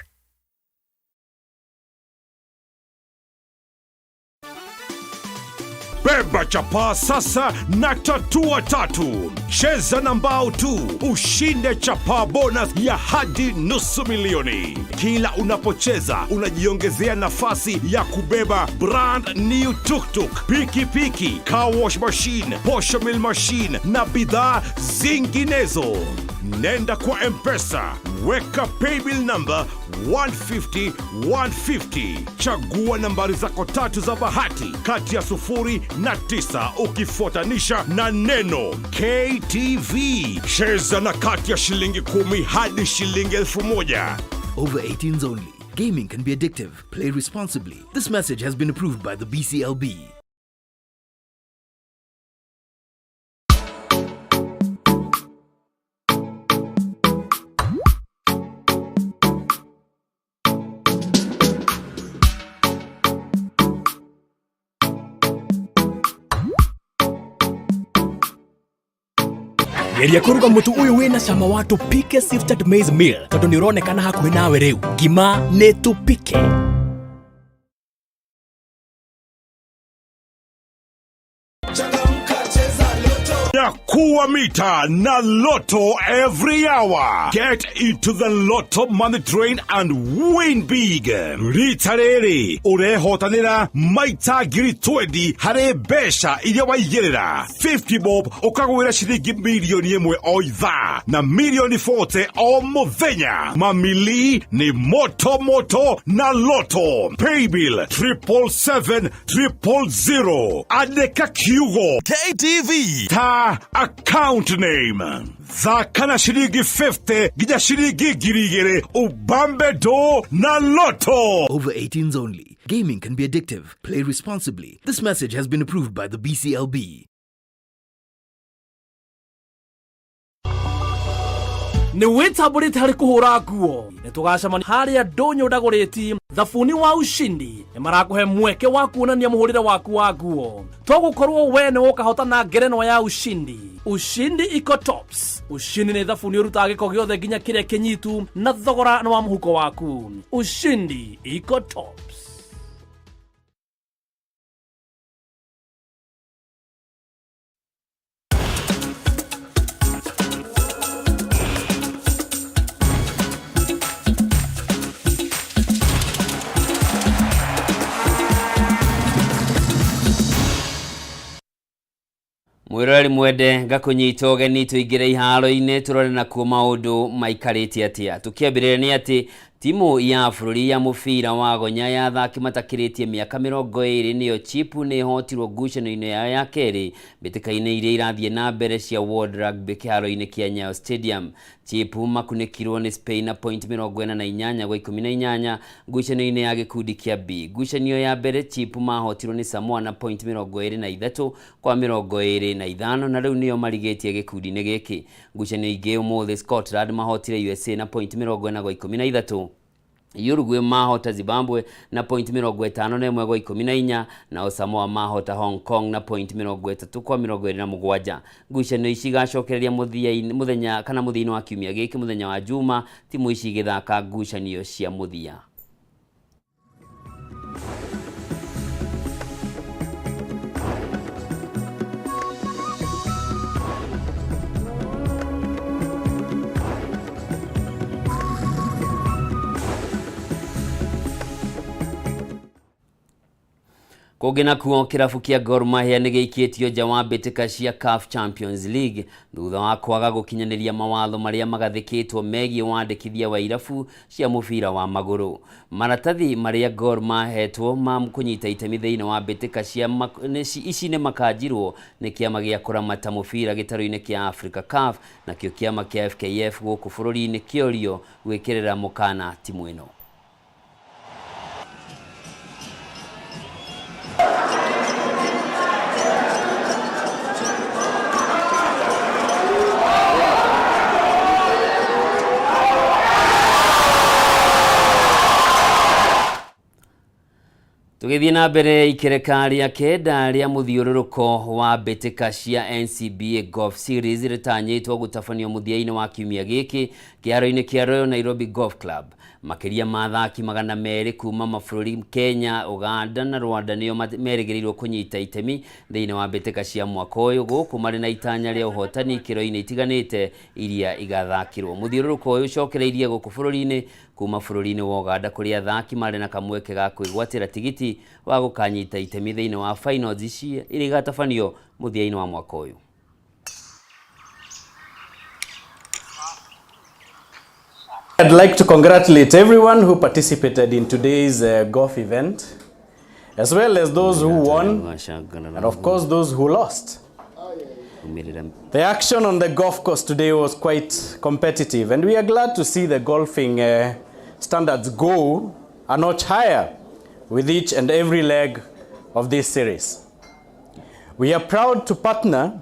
Beba chapaa sasa na tatua tatu. Cheza na mbao tu ushinde chapaa bonus ya hadi 500,000. Kila unapocheza unajiongezea nafasi ya kubeba brand new tuktuk, pikipiki, car wash machine, posho mill machine na bidhaa zinginezo. Nenda kwa M-Pesa, weka paybill number 150 150. Chagua nambari zako tatu za bahati kati ya 0 na 9 ukifuatanisha na neno KTV. Cheza na kati ya shilingi 10 hadi shilingi 1,000. Over 18s only. Gaming can be addictive. Play responsibly. This message has been approved by the BCLB. Geria kũruga mũtu ũyũ wĩna cama wa Tupike Sifted Maize Meal tondũ nĩ ũronekana hakuhĩ nawe rĩu. Ngima nĩ Tupike. Nyakuwa mita na Lotto every hour. Get into the Lotto money train and win big. Rita rĩrĩ ũrehotanĩra maita 20,000 harĩ mbeca iria waigĩrĩra. 50 bob ũkagwĩra ciringi 1 million o ithaa na 40 million o mũthenya. Mamili ni moto moto na Lotto. Paybill 777 000. Andĩka kiugo KTV ta account name. Thaka na ciringi 50 nginya ciringi 2,000 ubambe do na Lotto. Over 18s only. Gaming can be addictive. Play responsibly. This message has been approved by the BCLB. Nĩ wĩtambũrĩte harĩ kũhũra nguo nĩ tũgacemania harĩa ndũnyũ ndagũrĩti thabuni wa ushindi nĩ marakũhe mweke wa kuonania mũhũrĩre waku wa nguo togũkorwo we nĩ ũkahotana ngerenwa ya ushindi. Ushindi Eco Tops. Ushindi nĩ thabuni ũrutaga gĩko gĩothe nginya kĩrĩa kĩnyitu na thogora nĩ wa mũhuko waku. Ushindi Eco Tops. Mwiroreri mwende, ngakũnyita ũgeni tũingĩre iharo-inĩ tũrore nakuo maũndũ maikarĩte atĩa. Tũkĩambĩrĩria nĩ atĩ timu ya bũrũri ya mũbira wa gonya ya athaki matakĩrĩtie mĩaka 20 nĩyo Chipu nĩ ĩhotirwo ngucanio-inĩ yao ya kerĩ mbĩtĩka-inĩ iria irathiĩ na mbere cia World Rugby kĩharo-inĩ kĩa Nyayo Stadium. Chipu makunĩkirwo nĩ Spain na point 48 gwa 18 ngucanio-inĩ ya gĩkundi kĩa B. Ngucanio ya mbere Chipu mahotirwo nĩ Samoa na point 23 kwa 25 na rĩu nĩo marigĩtie gĩkundi-inĩ gĩkĩ. Ngucanio ingĩ ũmũthĩ Scotland mahotire USA na point 40 gwa 13. Uruguay mahota Zimbabwe na point 51 gwa 14, nao Samoa mahota Hong Kong na point 30 kwa 27. Ngucanio ici igacokereria mũthenya kana mũthia-inĩ wa kiumia gĩkĩ mũthenya wa Juma, timu ici igĩthaka ngucanio cia mũthia. Kũngĩ nakuo kĩrabu kĩa Gor Mahia nĩ gĩikĩtio nja wa mbĩtĩka cia CAF Champions League thutha wa kwaga gũkinyanĩria mawatho marĩa magathĩkĩtwo megiĩ wandĩkithia wa irabu cia mũbira wa magũrũ. Maratathi marĩa Gor mahetwo ma kũnyita itemi thĩinĩ wa mbĩtĩka cia ici nĩ makanjirwo nĩ kĩama gĩa kũramata mũbira gĩtarũ-inĩ kĩa Africa CAF, nakĩo kĩama kĩa FKF gũkũ bũrũri-inĩ kĩorio gwĩkĩrĩra mũkana timu ĩno. Tũgĩthiĩ na mbere, ikereka rĩa kenda rĩa mũthiũrũrũko wa mbĩtĩka cia NCBA Golf Series rĩtanyĩtwo gũtabanio mũthia-inĩ wa kiumia gĩkĩ kĩharo-inĩ kĩa Royal Nairobi Golf Club. Makĩria ma athaki 200 kuma mabũrũri Kenya, Uganda na Rwanda nĩo merĩgĩrĩirwo kũnyita itemi thĩinĩ wa mbĩtĩka cia mwaka ũyũ gũkũ marĩ na itanya rĩa ũhotani ikĩro-inĩ itiganĩte iria igathakĩrwo. Mũthiũrũrũko ũyũ ũcokereirie gũkũ bũrũri-inĩ kuma bũrũri-inĩ wa Uganda kũrĩa athaki marĩ na kamweke ga kwĩgwatĩra tigiti wa gũkanyita itemi thĩinĩ wa finals ici iria igatabanio mũthia-inĩ wa mwaka ũyũ. I'd like to congratulate everyone who participated in today's golf event, as well as those who won and of course those who lost. The action on the golf course today was quite competitive, and we are glad to see the golfing standards go a notch higher with each and every leg of this series. We are proud to partner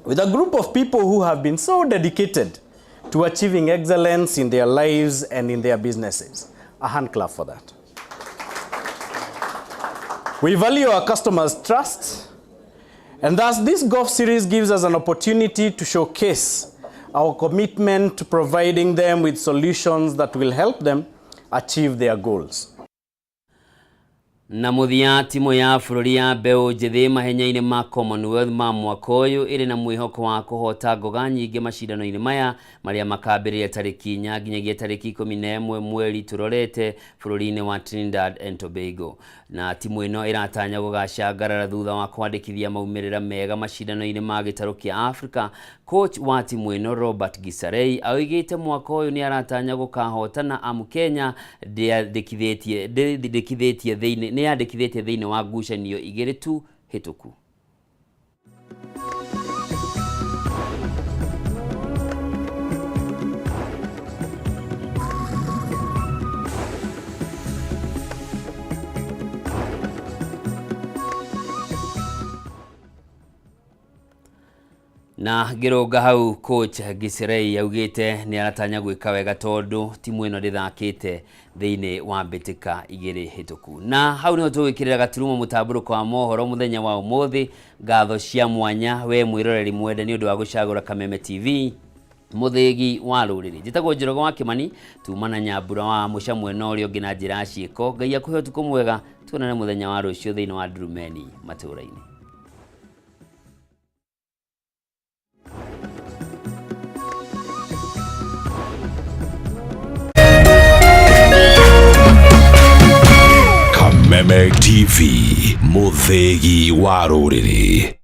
with a group of people who have been so dedicated to achieving excellence in their lives and in their businesses. A hand clap for that. We value our customers' trust, and thus this golf series gives us an opportunity to showcase our commitment to providing them with solutions that will help them achieve their goals. Na mũthia, timu ya bũrũri ya mbeũ njĩthĩ mahenya-inĩ ma Commonwealth ma mwaka ũyũ ĩrĩ na mwĩhoko wa kũhota ngoga nyingĩ macindano-inĩ maya marĩa makambĩrĩria tarĩki 4 nginyagia tarĩki 11 mweri tũrorete bũrũri-inĩ wa Trinidad and Tobago. Na timu ĩno ĩratanya gũgacangarara thutha wa kwandĩkithia maumĩrĩra mega macindano-inĩ ma gĩtarũ kĩa Africa. Coach wa timu ĩno Robert Gisarei aoigĩte mwaka ũyũ nĩ aratanya gũkahotana amu Kenya ndĩandĩkithĩtie thĩinĩ nĩyandĩkithĩtie thĩinĩ wa ngucanio 2 tu hĩtũku. Na ngĩrũnga hau, coach Gisirei augĩte nĩ aratanya gwĩka wega tondũ timu ĩno ndĩthakĩte thĩinĩ wa mbĩtĩka 2 hĩtũku. Na hau nĩho tũgwĩkĩrĩra gaturumo mũtambũrũko wa mohoro mũthenya wa ũmũthĩ. Ngatho cia mwanya we mwĩroreri mwende nĩ ũndũ wa gũcagũra Kameme TV, mũthĩgi wa rũrĩrĩ. Njĩtagwo Njoroge wa Kĩmani, tuma na Nyambura wa mũcamwe na ũrĩa ũngĩ na njĩra ya ciĩko. Ngai akũhe ũtukũ mwega, tuonane mũthenya wa rũciũ thĩinĩ wa Ndurumeni matũũra-inĩ. Kameme TV, mũthĩgi wa rũrĩrĩ.